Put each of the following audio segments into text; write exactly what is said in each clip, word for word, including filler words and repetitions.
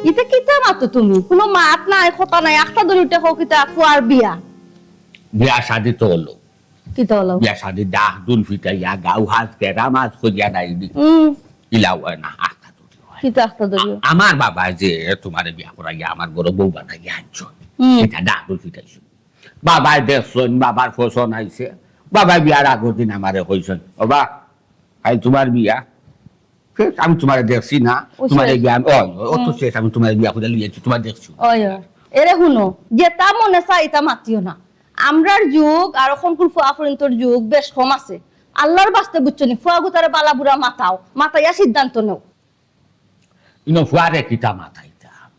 ইতা কিতা মাতো তুমি? কুনু মাত নাই, কথা নাই, আখতা ধরি উঠে কও কিতা ফুয়ার বিয়া? বিয়া শাদি তো অইলো। কিতা অইলো? বিয়া শাদি ডাক ডুল ফিটাইয়া, গাউ হাত কেরামাত করিয়া নাইনি। হুম। ইলা অয় না, আখতা ধরি অয়। কিতা আখতা ধরি অয়? আ-, আমার বাবায় যে তুমারে বিয়া করাইয়া আমার ঘরো বউ বানাইয়া আনছইন, হুম। ইতা ডাক ডুল ফিটাইছইন। বাবায় দেখছইন, বাবার পছন্দ আইছে। বাবায় বিয়ার আগর দিন আমারে কইছইন, "ওবা, কাইল তুমার বিয়া।" শেষ, আমি তুমারে দেখছি না, অউ তুমারে শেষ। বিয়া, অয়, অত হুম। শেষ, আমি তুমারে বিয়া করিয়া লইয়া আইছি, তুমারে দেখছি। অয়, অয়। এরে হুনো, যেতা মনে চায় ইতা মাতিও না। আমরার যুগ আর অখনকুর ফুয়া ফুরিন্তর যুগ বেশ কম আছে। আল্লার বাস্তে বুঝছো নি, ফুয়া গুতারে বালা বুরা মাতাও, মাতাইয়া সিদ্ধান্ত নেও। ইনো ফুয়ারে কিতা মাতাইতাম?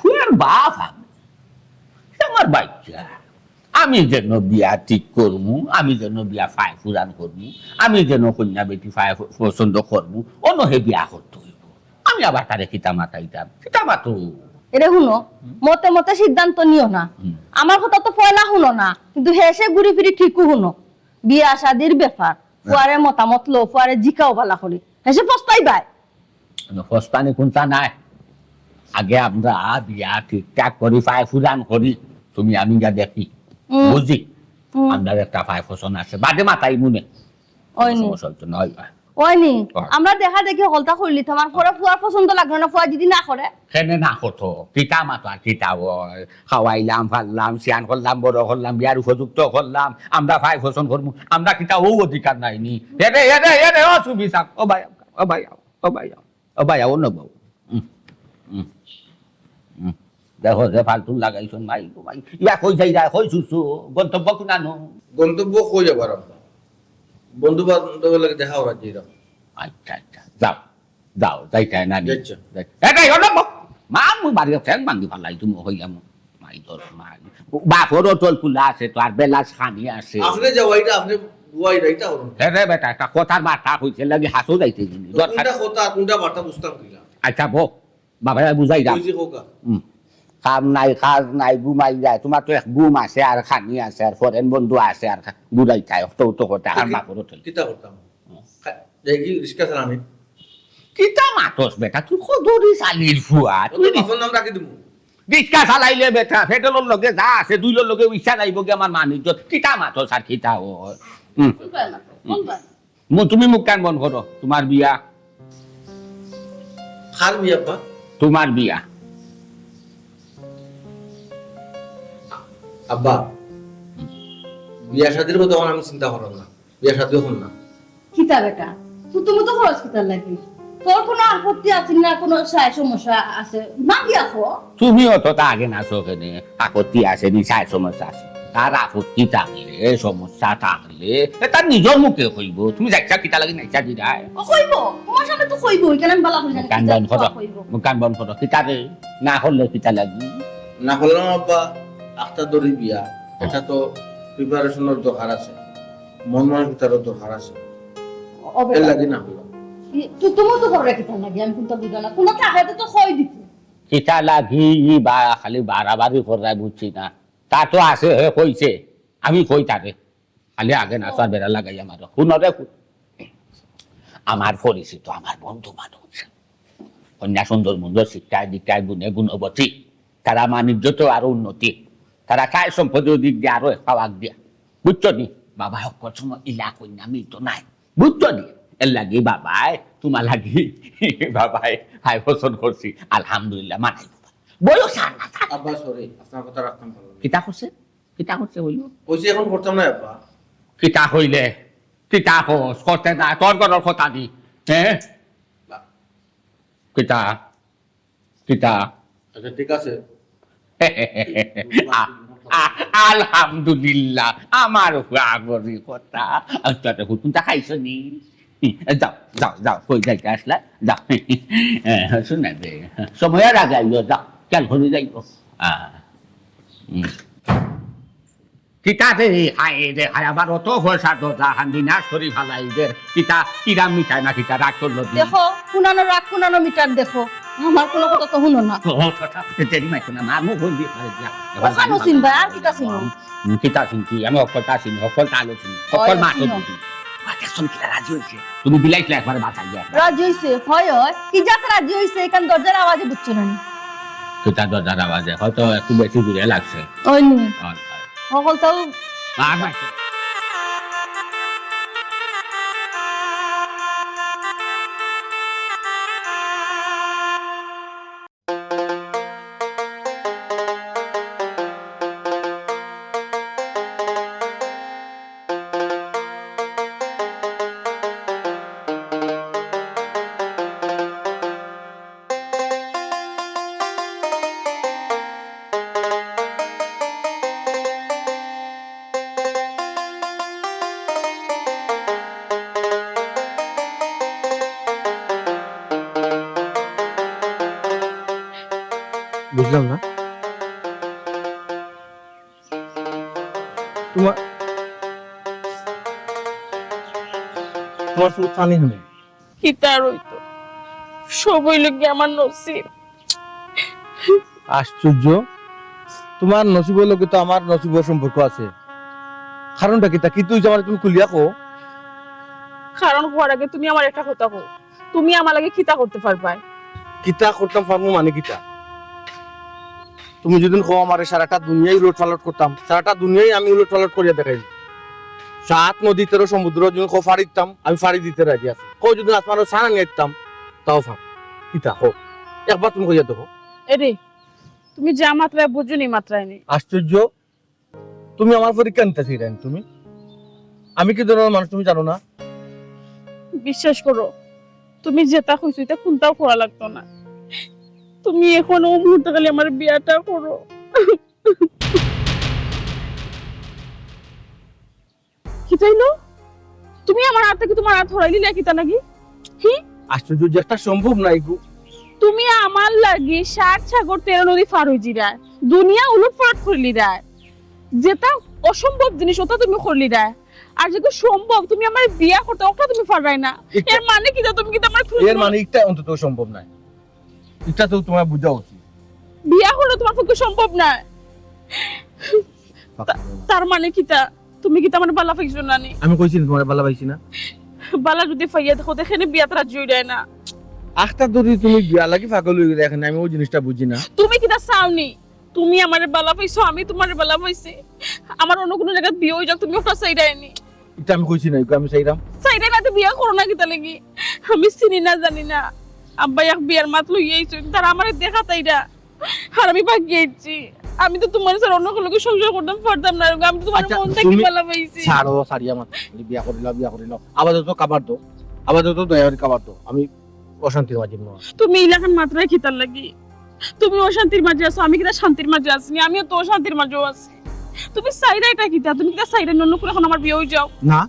ফুয়ার বাপ আমি। সে আমার বাইচ্চা। আমি যেন বিয়া ঠিক করমু, আমি যেন বিয়া ফায় ফুরান করমু, আমি যেন কইন্যা বেটি ফায় ফ-, পছন্দ করমু, অনো হে বিয়া করতে অইবো। আমি আবার তারে কিতা মাতাইতাম? কিতা মাতো? এরে হুনো, হুম। মতে মতে সিদ্ধান্ত নিও না। হুম। আমার কথা তো পয়লা হুনো না, কিন্তু হেষে ঘুরি ফিরি ঠিকউ হুনো। বিয়া শাদির ব্যাপার, হ্যাঁ। ফুয়ারে মতামত লও, ফুয়ারে জিকাও বালা করি। হেষে পস্তাইবায়। না, পস্তানি কুনতা নাই। আগে আমরা বিয়া ঠিকঠাক করি, ফায় ফুরান করি, তুমি আমি গিয়া দেখি। হুম। বুঝি? হুম। আমরার একটা ফায় পছন্দ আছে, বাদে মাতাইমুনে। অয়নি। সমস্যা অইতো না, অয়, অয়। অয়নি। অয়। আমরা দেখা দেখি হকলতা করিলিতাম, আর পরে ফুয়ার পছন্দ লাগলো না, ফুয়া যদি না করে? কেনে না করতো? কিতা মাতো আর কিতা অয়? খাওয়াইলাম, পাললাম, শিয়ান করলাম, বড় করলাম, বিয়ার উপযুক্ত করলাম, আমরা ফায় পছন্দ করমু, আমরা কিতা অউ অধিকার নাই নি? এরে, এরে, এরে, ও সুবি সাব, ও ভাই, ও ভাই, ও ভাই, ও ভাই, ও নবৌ। উম, উম, উম। দেখো, যে ফালতু লাগাইছইন, মাই গো মাই। ইয়া, কই যাইরায়, কই ছুটছো? গন্তব্য কুনানো? গন্তব্য কই আবার আব্বা? বন্ধু বান্ধবর লগে দেখা করাত যাইরাম। আচ্ছা, আচ্ছা, যাও, যাও, যাইতায় না নি? যাইতাম। যাই-, এ, যাই, ও নবৌ। মা, মুই বাড়ি ঠ্যাং ভাঙ্গি ফালাই, তুমি হইলাম। মাই তোর মা। বাপরও তলকুলা আছে, তো আর বেলাস খানি আছে। আপনে যাওয়াইরা, আপনে বুয়াইরা, ইটা করুন। এ রে বেটা, একটা কথার বার্তা কইছে লাগি হাসো যাইতে দিনি। তো দরকার। কোনটা কথা, কোনটা বার্তা বুঝতাম কিলা? আচ্ছা, বউ, বাবায় বুঝাই দাও। কইছি খোকা। হুম। কাম নাই, কাজ নাই, ঘুমাই যায়। তুমার তো এক ঘুম আছে, আর খানি আছে, আর ফরেন বন্ধু আছে, আর খা-, ঘুরাই খায়। তো, তো কথা, আর কি-, বাপরও তল। কিতা করতাম? হুম। খা-, দেখি রিক্সা চালানি। কিতা মাতস বেটা, তুই কদরি চালির ফুয়া, অত তুই বাপর নাম রাখি দিমু। রিক্সা চালাইলে বেটা, পেট্রোলর লগে যা আছে, দুইলর লগে ইচ্ছা যাইবো কি আমার মান ইজ্জত? কিতা মাতস আর কিতা অয়? হুম। কোন পায় না? কোন পায়? মু-, তুমি মুখ কান বন্ধ করো, তুমার বিয়া। কার বিয়া, আব্বা? তুমার বিয়া। আব্বা, বিয়া শাদির কথা অখন আমি চিন্তা করলাম না। বিয়া শাদিও অখন না। কিতা বেটা, তুই তুমি তো খরচ কিতার লাগি? তোর কুনু আপত্তি আছে না, কুনু সায় সমস্যা আছে? মাগিয়া ক। তুমি অততা আগে না চোখে নে, আপত্তি আছে নি, সায় সমস্যা আছে। তার আপত্তি থাকলে, সমস্যা থাকলে, এ তার নিজর মুখে কইবো। তুমি যাইতা কিতা লাগি নাইতা দিরায়? ও কইবো, তুমার সামনে তো কইবো, ইখান আমি বালা করি জানি, মুখ কান বন্ধ করো, কইবো। মুখ কান বন্ধ করো। কিতা রে? না করলে কিতা লাগি? না করলাম আব্বা, আখতা ধরি বিয়া, এটা তো প্রিপারেশনর দরকার আছে, মন মানসিকতারও দরকার আছে। ও বেটা। এর লাগি না করলাম। ই, তু-, তুমি তো করো কিতা লাগি, আমি কুনতা বুঝি না। কুনতা আগে তো কই দিতে। কিতা লাগি, ই বা-, খালি বাড়াবাড়ি কররায় বুঝছি না। তা তো আছে, হে কইছে, আমি কই তারে। খালি আগে না, তার বেড়া লাগাইয়া মারো। হুনো রে, হু-, আমার পরিচিত, আমার বন্ধু মানুষ। কইন্যা সুন্দর মুন্দর, শিক্ষায় দীক্ষায় গুণে গুণবতী। তারা মান ইজ্জতও আরো উন্নতি। তারা সায় সম্পত্তির দিক দিয়া আরো এক পাও আগ দিয়া। বুঝছো নি? বাবা, হক্কল সময় ইলা কইন্যা মিলতো নায়। বুঝছো নি? এর লাগি বাবায়, তুমার লাগি বাবায়, হায় পছন্দ করছি। আলহামদুলিল্লাহ, মানাই বাবা। বয়স আর না থাক। আব্বা, sorry, আপনার কথা রাখতাম পারলাম না। কিতা করছে? কিতা করছে বইলো? কইছি অখন করতাম না, আব্বা। কিতা কইলে? কিতা কস? করতে না, তোর ঘরর কথা নি। হ্যাঁ? না। কিতা? কিতা? আচ্ছা, ঠিক আছে। আ-, আ-, আলহামদুলিল্লাহ, আমার ঘরর কথা। আচ্ছা, তো হুতুম তা খাইছো নি? যাও, যাও, যাও, কই যাইতে আসলা? যাও। এ, শুনে দে, সময় আর আগে আইও, যাও, খেয়াল করি যাইও। আ, হুম। কিতা রে, হায় রে, হায়, আবার অত পয়সা দরজা হান্দি নাশ করি ফালাই দের। কিতা, কিরা মিটায় না কিতা, রাগ করলো দি। দেখো, কুনানো রাগ, কুনানো মিটার দেখো। আমার কুনু কথা তো হুনো না। ও, কথা, দেরি মাইতো না, মার মুখ বন্ধ করে দিয়া। ওখানো চিনবা, আর কিতা চিনো? হুম, কিতা চিনছি? আমি হক্কলতা চিনি, হক্কলতা আলো চিনি, হক্কল মাতো চিনি। ওই, দেখছো নি কিতা রাজি অইছে? তুমি বিলাইছিলে একবারে বাঁচাই দিয়া। রাজি অইছে, হয়, হয়। কি জাত রাজি অইছে, এখান দরজার আওয়াজে বুঝছো না নি? কিতা দরজার আওয়াজে? হয়তো একটু বেশি জুরে লাগছে। ওই নি। অয়, অয়। হকলতাউ আর না। বুঝলাম না। তোমার, তোমার চোখ পানি হনে। কিতা আর অইতো? সব অইলো গি আমার নসিব। আশ্চর্য, তোমার নসিবর লগে তো আমার নসিবর সম্পর্ক আছে। কারণটা কিতা? কিতা অইছে আমারে তুমি খুলিয়া কও। কারণ কওয়ার আগে তুমি আমারে একটা কথা কও, তুমি আমার লাগি কিতা করতে পারবায়? কিতা করতাম পারমু মানে কিতা? তুমি যদি কও আমারে সারাটা দুনিয়াই উলট পালট করতাম, সারাটা দুনিয়াই আমি উলট পালট করিয়া দেখাইমু। সাত নদী তেরো সমুদ্র যদি কও ফাড়ি দিতাম, আমি ফাড়ি দিতে রাজি আছি। কও যদি আসমানর চান আনিয়া দিতাম, তাও পারমু। কিতা কও? একবার তুমি কইয়া দেখো। এরে, তুমি যা মাতরায় বুঝো নি মাতরায় নি। আশ্চর্য, তুমি আমার পরীক্ষা নিতায় চাইরায় নি তুমি? আমি কি ধরনের মানুষ তুমি জানো না? বিশ্বাস করো, তুমি যেতা কইছো ইতা কুনতাউ কওয়া লাগতো না। তুমি অখন অউ মুহূর্তে খালি আমার বিয়াটা করো। কিতা অইলো? তুমি আমার আত থাকি তোমার আত হরাইলিলায় কিতা লাগি? হি? আশ্চর্য, যে একটা সম্ভব নায় গো। তুমি আমার লাগি সাত সাগর তেরো নদী পার অইযিরায়, দুনিয়া উলট পালট করিলিরায়। যেতা অসম্ভব জিনিস অতা তুমি করলিরায়, আর যেতা সম্ভব তুমি আমারে বিয়া করতায় অতা তুমি পাররায় না। এর মানে কিতা? তুমি কিতা আমারে খুলছো? এর মানে ইটা অন্তত সম্ভব নায়। ইটা তো তোমার বুঝা উচিত। বিয়া করা তোমার পক্ষে সম্ভব নায়। তা-, তার মানে কিতা? তুমি কিতা আমারে বালা পাইছো না নি? আমি কইছি নি তোমারে বালা পাইছি না? বালা যদি পাইয়া থাকো, তে কেনে বিয়াত রাজি অইরায় না? আখতা ধরি তুমি বিয়ার লাগি পাগল অইগেলায়, অখন আমি অউ জিনিসটা বুঝি না। তুমি কিতা চাও নি? তুমি আমারে বালা পাইছো, আমি তোমারে বালা পাইছি। আমার অন্য কুনু জাগাত বিয়া অইযাউক, তুমি অতা চাইরায় নি? ইটা আমি কইছি না, ইটা আমি চাইরাম। চাইরায় না তে বিয়া করো না কিতা লাগি? আমি চিনি না, জানি না। আব্বায় এক বিয়ার মাত লইয়া আইছইন, তারা আমারে দেখাত আইরা। আর আমি ভাগি আইছি। আমি তো তোমার ছাড়া অন্য কুনু লগে সংসার করতাম পারতাম না, আমি তো তোমার আচ্ছা, মন থাকি তুমি বালা পাইছি। ছাড়ো, ছাড়িয়া মাত। বিয়া করিলাও, বিয়া করিলাও। আপাতত খাবার দেও। আপাতত দয়া করি খাবার দেও। আমি অশান্তির মাঝে নয়। তুমি ইলাখান মাতরায় কিতার লাগি? তুমি অশান্তির মাঝে আছো, আমি কিতা শান্তির মাঝে আছি নি? আমিও তো অশান্তির মাঝেউ আছি। তুমি চাইরায় ইটা কিতা? তুমি কিতা চাইরায় অন্য কুনু অখন আমার বিয়া অইযাউক? না।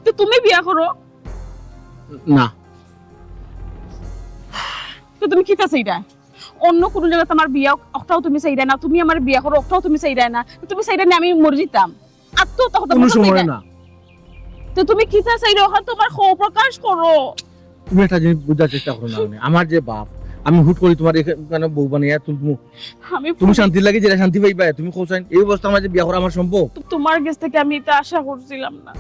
তে তুমি বিয়া করো। না। তে তুমি কিতা চাইরায়? অন্য কুনু জাগাত আমার বিয়া অউক, অতাও তুমি চাইরায় না। তুমি আমারে বিয়া করো, অতাও তুমি চাইরায় না। তে তুমি চাইরায় নি আমি মরি যিতাম। আত্মহত্যা করতাম, কুনু অতা সময় চাইরায় না। তে তুমি কিতা চাইরায়? অখান তোমার কও, প্রকাশ করো। তুমি একটা জিনিস বুঝার চেষ্টা করো না, মানে, আমার যে বাপ, আমি হুট করি তোমার এখানে বউ বানাইয়া তুলমু। আমি তুমি ফুরি। শান্তির লাগি যেটা শান্তি পাইবা, তুমি কও চাইন, এই অবস্থার মাঝে বিয়া করা আমার সম্ভব? তো-, তোমার গেছ থাকি আমি ইটা আশা করছিলাম না।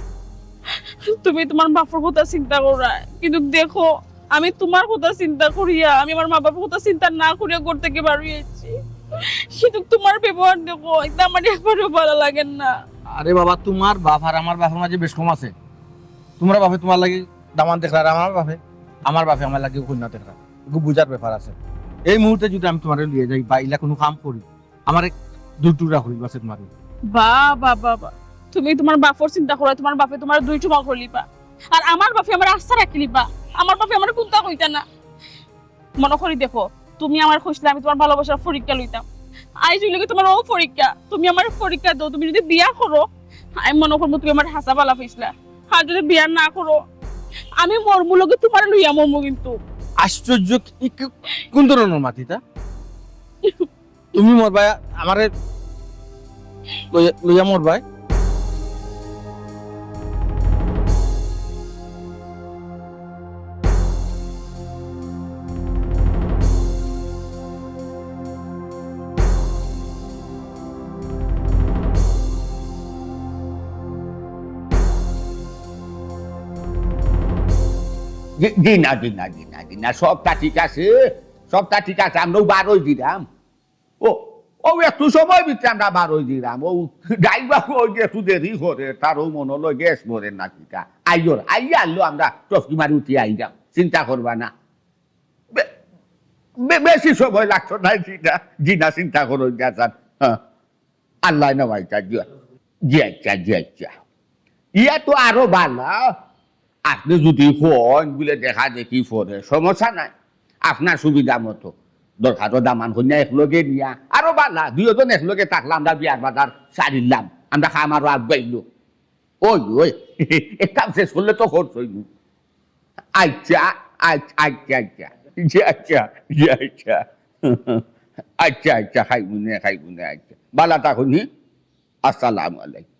তুমি তোমার বাপর কথা চিন্তা কররায়, কিন্তু দেখো, আমি তোমার কথা চিন্তা করিয়া, আমি আমার মা বাপর কথা চিন্তা না করিয়া ঘর থাকি বার অইয়া আইছি। কিন্তু তোমার ব্যবহার দেখো, ইটা আমার একবারও বালা লাগের না। আরে বাবা, তোমার বাপ আর আমার বাপর মাঝে বেশ কম আছে। তোমার বাপে তোমার লাগি দামান দেখরা, আর আমার বাপে, আমার বাপে আমার লাগি কইন্যা দেখরা। এগু বুঝার ব্যাপার আছে। এই মুহূর্তে যদি আমি তোমারে লইয়া যাই বা ইলা কুনু কাম করি, আমারে দুই টুকরা করিবা সে তোমারে। বাহ, বাহ, বাহ, বাহ। তুমি তোমার বাপর চিন্তা কররায়, তোমার বাপে তোমারে দুই টুকরা করিলিবা। আর আমার বাপে আমারে আস্তা রাখিলিবা। আমার বাপে আমারে কুন্তা কইতা না। মনো করি দেখো, তুমি আমারে কইছলায় আমি তোমার ভালোবাসার পরীক্ষা লইতাম। আইজ অইলো গি তোমার অউ পরীক্ষা। তুমি আমারে পরীক্ষা দেও, তুমি যদি বিয়া করো, আমি মনো করমু তুমি আমারে হাছা ভালা পাইছলায়। আর যদি বিয়া না করো, আমি মরমু লগে তোমারে লইয়া মরমু কিন্তু। আশ্চর্য, কি, কি, কোন ধরনের মাত ইটা? তুমি মরবায়, আমারে লইয়া, লইয়া মরবায়। জি, জি না, জি না, জি না, জি না, সবটা ঠিক আছে, সবটা ঠিক আছে, আমরাও বার অই দিলাম। ও, ও একটু সময় ভিতরে আমরা বার অই দিলাম। ও ড্রাইভার ওই যে একটু দেরি করে, তার ও মনে হলো গ্যাস ভরে না কিতা। আইয়র, আইয়া আনলো আমরা টপকি মারি উঠি আইলাম। চিন্তা করবা না। বে-, বে-, বেশি সময় লাগতো না, জি না, জি না, চিন্তা করো না, স্যার। হ্যাঁ, আল্লাহ না ভাই, জি, জি আচ্ছা, জি আচ্ছা। ইয়া তো আরো ভালা। আপনি যদি ফোন বলে দেখা দেখি ফোনে, সমস্যা নাই। আপনার সুবিধা মতো। দরকার তো দামান কইনা একলগে নিয়া। আরো ভালা, দুইজন একলগে থাকলাম, আমরা বিয়ার বাজার সারিলাম। আমরা কাম আরো আগুয়াইলো। ওই, ওই, এক কাম শেষ করলে তো খরচ অইবো। আচ্ছা, আচ্ছা, আচ্ছা, আচ্ছা। জি আচ্ছা, জি আচ্ছা। আচ্ছা, আচ্ছা, খাইবো নে, খাইবো নে, আচ্ছা। ভালা থাকো নি? আসসালামু আলাইকুম।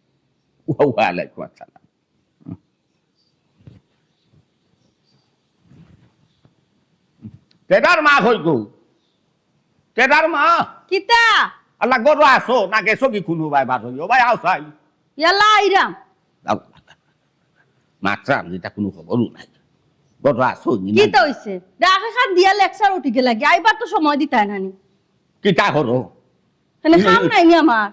ওয়া-, ওয়ালাইকুম আসসালাম। তেরার মা কই গো? তেরার মা? কিতা? আল্লাহ, ঘরো আছো না গেছো কি কুনু বায় বার অইও? বায় আও চাই। ইয়াল্লা, আইরাম। আও, মাতরাম, ইতা কুনু খবরও নাই। ঘরো আছো নি? কিতা অইছে? ডাকে খান দিয়া লেকচার উঠি গেলা গি। আইবার তো সময় দিতায় না নি। কিতা করো? মানে ইনো, কাম নাই নি আমার।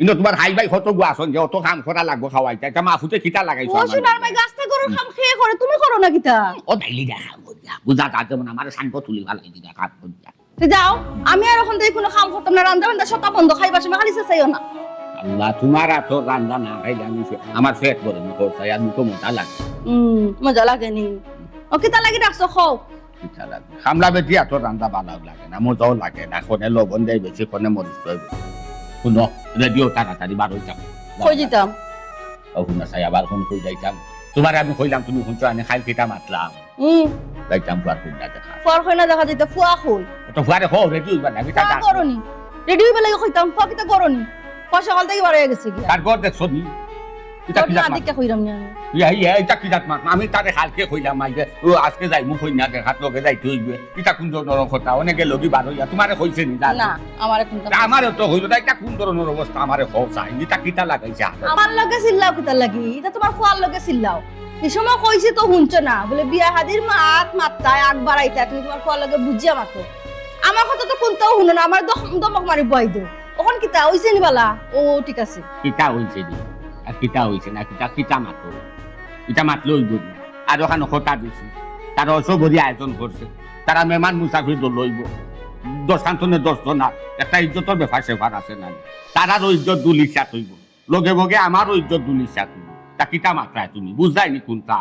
ইনো তোমার হাই ভাই কত গু আছইন যে অত কাম করা লাগবো খাওয়াইতা। ইতা মা ফুতে কিতা লাগাইছো ও আমার সোনার লগে? মাই, গাছটা গরুর কাম খেয়ে করে, তুমি করো না কিতা? ও ডাইলি দেখা করিয়া। বুঝা যায় যেমন আমার সাঙ্গ তুলি ভালাই দিলা কাম করিয়া। তে যাও, আমি আর অখন থাকি কুনু কাম করতাম না, রান্দা বান্দা সবতা বন্ধ, খাইবার সময় খালি চেঁচাইও না। আল্লাহ, তোমার আতর রান্দা না খাইলে আমি ফে-, আমার পেট ভরে না, কও চাই, আর মুখো মজা লাগে। হুম, মজা লাগে নি। ও কিতা লাগি ডাকছো, কও। কিতা লাগে? কামলা বেটি আতর রান্দা ভালাও লাগে না, মজাও লাগে না, কোনে লবণ দেয় বেশি, কোনে মরিচ দেয় বেশি। হুনো, রেডিও তাড়াতাড়ি বার অই যাও। কই দিতাম? ও হুনো চাই, আবার ফোন কই যাইতাম। তোমারে আমি কইলাম, তুমি হুনছো না নি, খাইল কিতা মাতলাম। হুম। যাইতাম ফুয়ার কইনা দেখা। ফুয়ার কইনা দেখা যাইতে ফুয়া কই? ও তো ফুয়ারে কও, রেডি অইবার লাগি, ফুয়া তাড়াতাড়ি। করো নি? রেডি অইবার লাগি কইতাম, ফুয়া কিতা করো নি? ফুয়া সকাল থাকি বার অইয়া গেছে গিয়া। তার ঘর দেখছো নি? ইতা তোর কি জাত না মাত? দেখে কইরাম নি আমি। ইয়া, ইয়া, ইতা কি জাত মাত? আমি তারে কালকে কইলাম, আইবে, ও আজকে যাইমু কইনা দেখাত, লগে যাইতে অইবে। ইতা কুন ধরনর কথা? অনে গেল কি বার অইয়া? তোমারে কইছে নি, জানো? না, আমারে কুনতা তা আমারে তো কইলো না, ইতা কুন ধরনর অবস্থা? আমারে কও চাই, ইতা কিতা লাগাইছে হাতে? আমার লগে চিল্লাও কিতা লাগি? ইতা তোমার ফুয়ার লগে চিল্লাও। ই সময় কইছি তো হুনছো না, বলে বিয়া হাদির মাত মাততায় আগ বাড়াইতায়, তুমি তোমার ফুয়ার লগে বুঝিয়া মাতো। আমার কথা তো কুনতাও হুনো না, আমার দম-, দমক মারি বওয়াই দেও। অখন কিতা অইছে নি বালা? ও ঠিক আছে। কিতা অইছে নি? আর কিতা অইছে না? কিতা, কিতা মাতো? ইতা মাতলে অইবো নি? আর অখানো কথা দিছি। তারা অসবরি আয়োজন করছে। তারা মেহমান মুসাফির দল অইবো। দশ খান তনে দশ জন আর একটা ইজ্জতর ব্যাপার স্যাপার আছে না? তারারও ইজ্জত দুলিশাত অইবো। লগে লগে আমারও ইজ্জত দুলিশাত অইবো। তা কিতা মাতরায় তুমি? বুঝরায় নি কুনতা?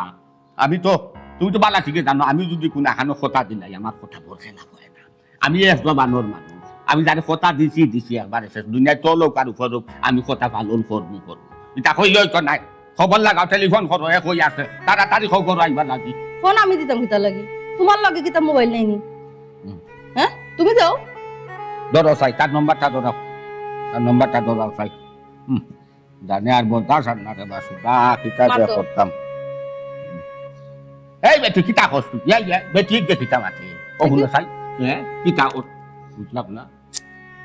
আমি তো, তুমি তো বালা ঠিকই জানো, আমি যদি কুনু আখানো কথা দিলাই, আমার কথা বলতে না হয় না। আমি এক জবানর মানুষ। আমি যারে কথা দিছি, দিছি একবারে শেষ। দুনিয়াত তলউক আর উপরউক, আমি কথা পালন করমু, করমু। ইতা কইলে অইতো নায়। খবর লাগাও, টেলিফোন করো, এ কই আছে। তাড়াতাড়ি খবর আইবার লাগি। ফোন আমি দিতাম কিতা লাগি? তোমার লগে কিতা মোবাইল নাই নি? হুম। হ্যাঁ? তুমি দেও। ধরো চাই, তার নম্বরটা ধরো। তার নম্বরটা ধরো চাই। হুম। জানে আর বলতাস আর না রে বাসু, বা কিতা যে মাতো। করতাম। এই বেটি, কিতা করছ তুই? এই, এই, বেটি, যে কিতা মাতে? ও হুনো চাই, হ্যাঁ? কিতা ওর? বুঝলাম না।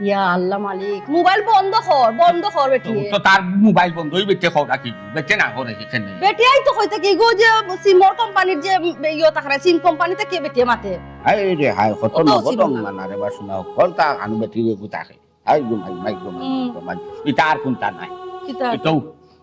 ইয়া আল্লাহ মালিক, মোবাইল বন্ধ কর, বন্ধ কর বেটি। তো, তো তার মোবাইল বন্ধ, ওই বেটি কও না কি? বেটি না করে এখানে। বেটি আই তো কইতে কি গো যে সিমর কোম্পানির যে ইয়ে তাকরা, সিম কোম্পানিতে কে বেটি মাতে? এই রে হায়, কত ও তো নগদ ছিল না। না রে বাসু না, কল তা আনু বেটি রে গুতাকে। আই গো মাই, মাই গো মাই, হুম। গো মাই। ইতা আর কুনতা নাই। কিতা? ইতাও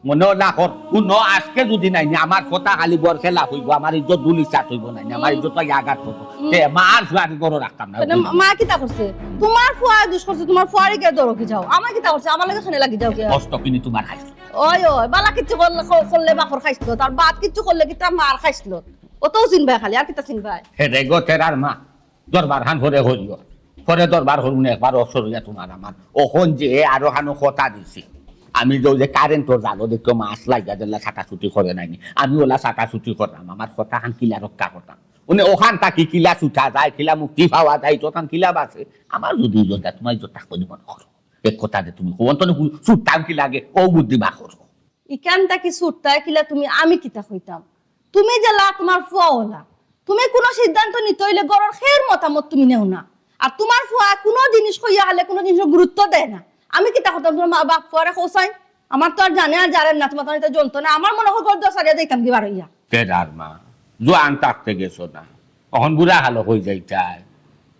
মনে না কর, হুনো, আজকে যদি নাই নি, আমার কথা খালি বর খেলা অইবো, আমার ইজ্জত দুলিশাত অইবো নাই নি, আমার হুম। ইজ্জত আঘাত করবো। হুম। তে মা আর ফুয়ারে ঘরো রাখতাম না। কেন মা কিতা করছে? তোমার ফুয়া দুষ করছে, তোমার ফুয়ারে গিয়া ধরো কি যাও? আমার কিতা করছে? আমার লগে খানে লাগি যাও কি? কষ্ট কিনি তোমার খাইছো। ওই, ওই, বালা কিচ্ছু করলে, ক-, করলে বাপর খাইছলো, তার বাদ কিচ্ছু করলে কিতা মার খাইছলো। অতও চিনবায় খালি, আর কিতা চিনবায়? হে রে গো, তেরার মা। দরবার খান পরে করিও। পরে দরবার করমু নে, একবার অবসর অইয়া তোমার আমার। অখন যে আরো খানো কথা দিছি। আমি যে ওই যে কারেন্টর জালো দেখো মাছ লাগিয়া দিলা ছাটাছুটি করে নাইনি। আমি ওলা ছাটাছুটি করলাম, আমার কথা খান কিলা রক্ষা করতাম। মানে অখান থাকি কিলা ছুটা যায়, কিলা মুক্তি পাওয়া যায়, তো খান কিলা বাঁচে। আমার যদি ইজ্জত যায়, তোমার ইজ্জত থাকবো নি মনে করো। এক কথা যে তুমি কও, অন্তত ছুটতাম কি লাগে, ও বুদ্ধি বার করো। ইখান থাকি ছুটতায় কিলা তুমি, আমি কিতা কইতাম? তুমি যেলা তোমার ফুয়া ওলা, তুমি কুনু সিদ্ধান্ত নিতে অইলে ঘরর কেউর মতামত তুমি নেও না। আর তোমার ফুয়া কুনু জিনিস কইয়া হালে কুনু জিনিসর গুরুত্ব দেয় না। আমি কিতা করতাম তোমার মা বাপ ফুয়ারে কও চাই? আমার তো আর জানে আর জানে না, তোমার তো আর ইতা জানতো না। আমার মনে হয় ঘর দোর ছাড়িয়া যাইতাম কি বার অইয়া। তেরার মা, জোয়ান থাকতে গেছো না, অখন বুড়া হালো অই যাইতায়।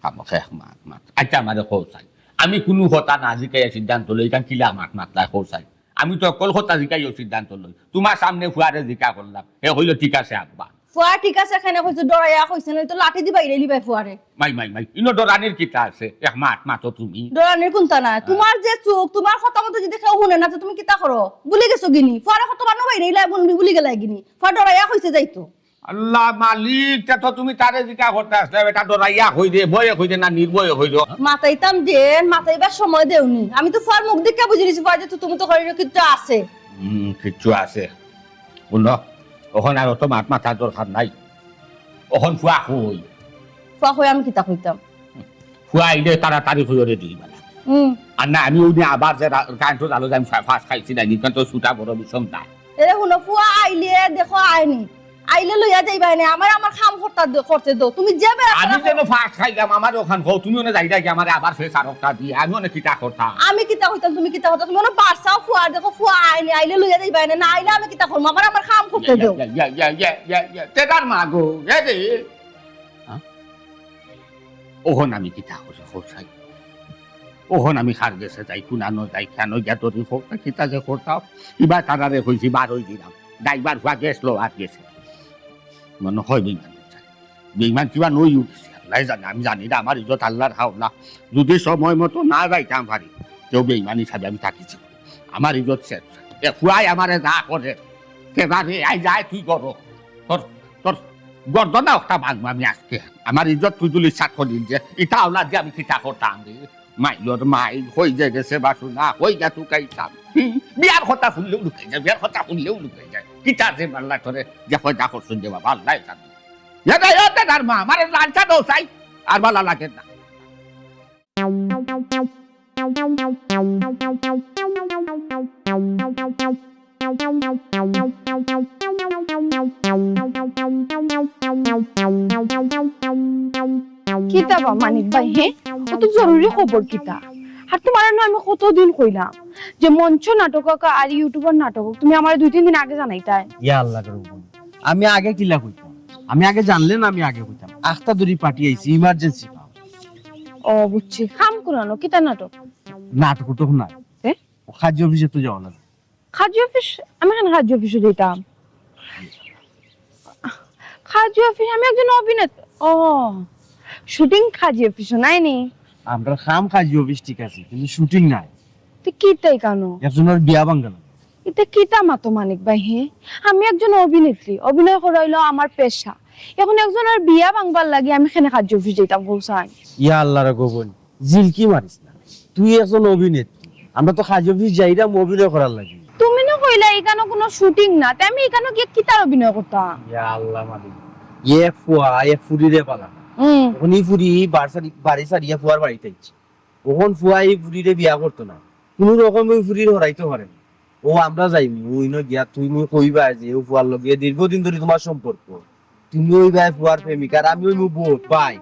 খামোখা এক মাত মাত। আচ্ছা, আমারে কও চাই। আমি কুনু কথা না জিকাইয়া সিদ্ধান্ত লই, ইখান কিলা মাত মাতলায় কও চাই। আমি তো অকল কথা জিকাইয়াউ সিদ্ধান্ত লই। তুমার সামনে ফুয়ারে জিকা করলাম, হে কইলো, "ঠিক আছে আব্বা।" ফুয়া ঠিক আছে কেনে কইছে, ডরাইয়া কইছে, নাইলে তো লাঠি দি বাইড়াইলিবায় ফুয়ারে। মাই, মাই, মাই, ইনো ডরানির কিতা আছে? এক মাত মাতো তুমি। ডরানির কুনতা নাই? তুমার যে চউখ, তুমার কথা মতো যুদি কেউ হুনে না, তে তুমি কিতা করো? ভুলি গেছো গিনি? ফুয়ারে কতবার নু বাইড়াইলায়, ভুলি গেলায় গিনি? ফুয়া ডরাইয়া কইছে যাইতো। আল্লাহ মালিক, তে তো তুমি তারে জিকা করতে আসলে, বেটা ডরাইয়া কইরে, ভয়ে কইরে না নির্ভয়ে কইরে? মাতাইতাম দেন, মাতাইবার সময় দেওনি। আমি তো ফুয়ার মুখ দেখিয়া বুঝি নিছি, ফুয়া যে তো তুমি তো কইরে কিচ্ছু আছে। হুম, কিচ্ছু আছে। হুনো, অখন আর অত মাত মাতার দরকার নাই। অখন ফুয়া কই? ফুয়া কই আমি কিতা কইতাম? ফুয়া আইলে তাড়াতাড়ি কইও রে দুই বেলা। হুম। আর না, আমি ওই দিন আবার যে রা-, কারেন্টর জালো যে আমি ফা-, ফাঁস খাইছি না, নিতাম তো ছুটা বড় বিষম না। এরে হুনো, ফুয়া আইলে দেখো আয়নি। আইলে লইয়া যাইবায় নে, আমারে আমার কাম করতা দে-, করতে দেও। তুমি যে বেলা আমি যেন ফাঁস খাইলাম, আমারে অখান কও, তুমি ওনে যাইরায় গি, আমারে আবার ফেস আর একটা দিয়া, আমি ওনে কিতা করতাম? আমি কিতা কইতাম, তুমি কিতা করতা? তুমি ওনে বারসাও ফুয়া, দেখো ফুয়া আয়নি, আইলে লইয়া যাইবায় নে, না আইলে আমি কিতা করমু? আমারে আমার কাম করতে দেও। ইয়া, ইয়া, ইয়া, ইয়া, ইয়া, ইয়া, ইয়া। তেতার মা গো, এ রে। হ্যাঁ? অখন আমি কিতা করি, কও চাই? অখন আমি কার গেছে যাই, কুনানো যাই, কেনে গিয়া ধরি, কও চাই, কিতা যে করতাম? ইবা তারারে কইছি, বারই দিলাম। ড্রাইভার ফুয়া গেছলো আর গেছে। মনে হয় বেইমান অইছে। বেইমান কিবা নই উঠছে, আল্লায় জানে, আমি জানি না, আমার ইজ্জত আল্লার হাওলা। যুদি সময় মতো না যাইতাম পারি, তেউ বেইমান হিসাবে আমি থাকিছি। আমার ইজ্জত শেষ। এ ফুয়ায় আমারে যা করে, কেবারে আই যায় তুই করো। তোর, তোর গর্দনা একটা ভাঙমু আমি আজকে। আমার ইজ্জত তুই তুলি সাত করিল যে, ইতা আওলাদ দিয়া আমি কিতা করতাম রে? মাইলর মাইল, কই যে গেছে বাসনা, কই গিয়া তুকাইতাম। হুম, বিয়ার কথা হুনলেউ লুকাই যায়, বিয়ার কথা হুনলেউ লুকাই যায়। কিতা যে মারলা তোরে, যে কয়টা করছুন যে বাবা, আল্লায় জানে। এ রে, এ রে, তার মা, আমারে লাঞ্চা দেও চাই, আর বালা লাগে না। কিতা বা মানিক ভাই, হে? অত জরুরি খবর কিতা? আর তুমারে নু আমি কতদিন কইলাম যে মঞ্চ নাটক অউক আর YouTubeর নাটক অউক, তুমি আমারে দুই তিন দিন আগে জানাইতায়। ইয়া আল্লাহ রে বাবা, আমি আগে কিলা কইতাম? আমি আগে জানলে না, আমি আগে কইতাম। আখতা ধরি পার্টি আইছি, emergency কাম। ও বুঝছি, কাম কুনানো, কিতা নাটক? নাটক তো না। তে? কাজী অফিসে তো যাওয়া লাগে। কাজী অফিস? আমি কেনে কাজী অফিসো যাইতাম? কাজী অফিস, আমি একজন অভিনেতা। ও, শুটিং কাজী অফিসো নায় নি? আমরার কাম কাজী অফিস ঠিক আছে, কিন্তু শুটিং নাই। তে কিতা ইখানো? একজনর বিয়া ভাঙ্গা লাগে। ইতা কিতা মাতো মানিক ভাই, হে? আমি একজন অভিনেত্রী, অভিনয় করা অইলো আমার পেশা। অখন একজনর বিয়া ভাঙবার লাগি আমি কেনে কাজী অফিস যাইতাম, কও চাই? ইয়া আল্লাহ রে গো বইন, জিলকি মারিস না। তুই একজন অভিনেত্রী, আমরা তো কাজী অফিস যাইরাম অভিনয় করার লাগি। তুমি না কইলা ইখানো কুনু শুটিং না, তে আমি ইখানো গিয়া কিতার অভিনয় করতাম? ইয়া আল্লাহ মালিক, এক ফুয়া এক ফুরিরে পালা। হুম। অখন ই ফুরি বাড়ি ছাড়ি-, বাড়ি ছাড়িয়া ফুয়ার বাড়িত আইছে। অখন ফুয়া ই ফুরিরে বিয়া করতো না, কুনু রকমে অউ ফুরিরে হরাইতো পারে না। অউ আমরা যাইমু, অউ ইনো গিয়া তুমি কইবায় যে অউ ফুয়ার লগে দীর্ঘদিন ধরি তুমার সম্পর্ক, তুমি অইবায় ফুয়ার প্রেমিকা, আর আমি অইমু বউ, ভাই।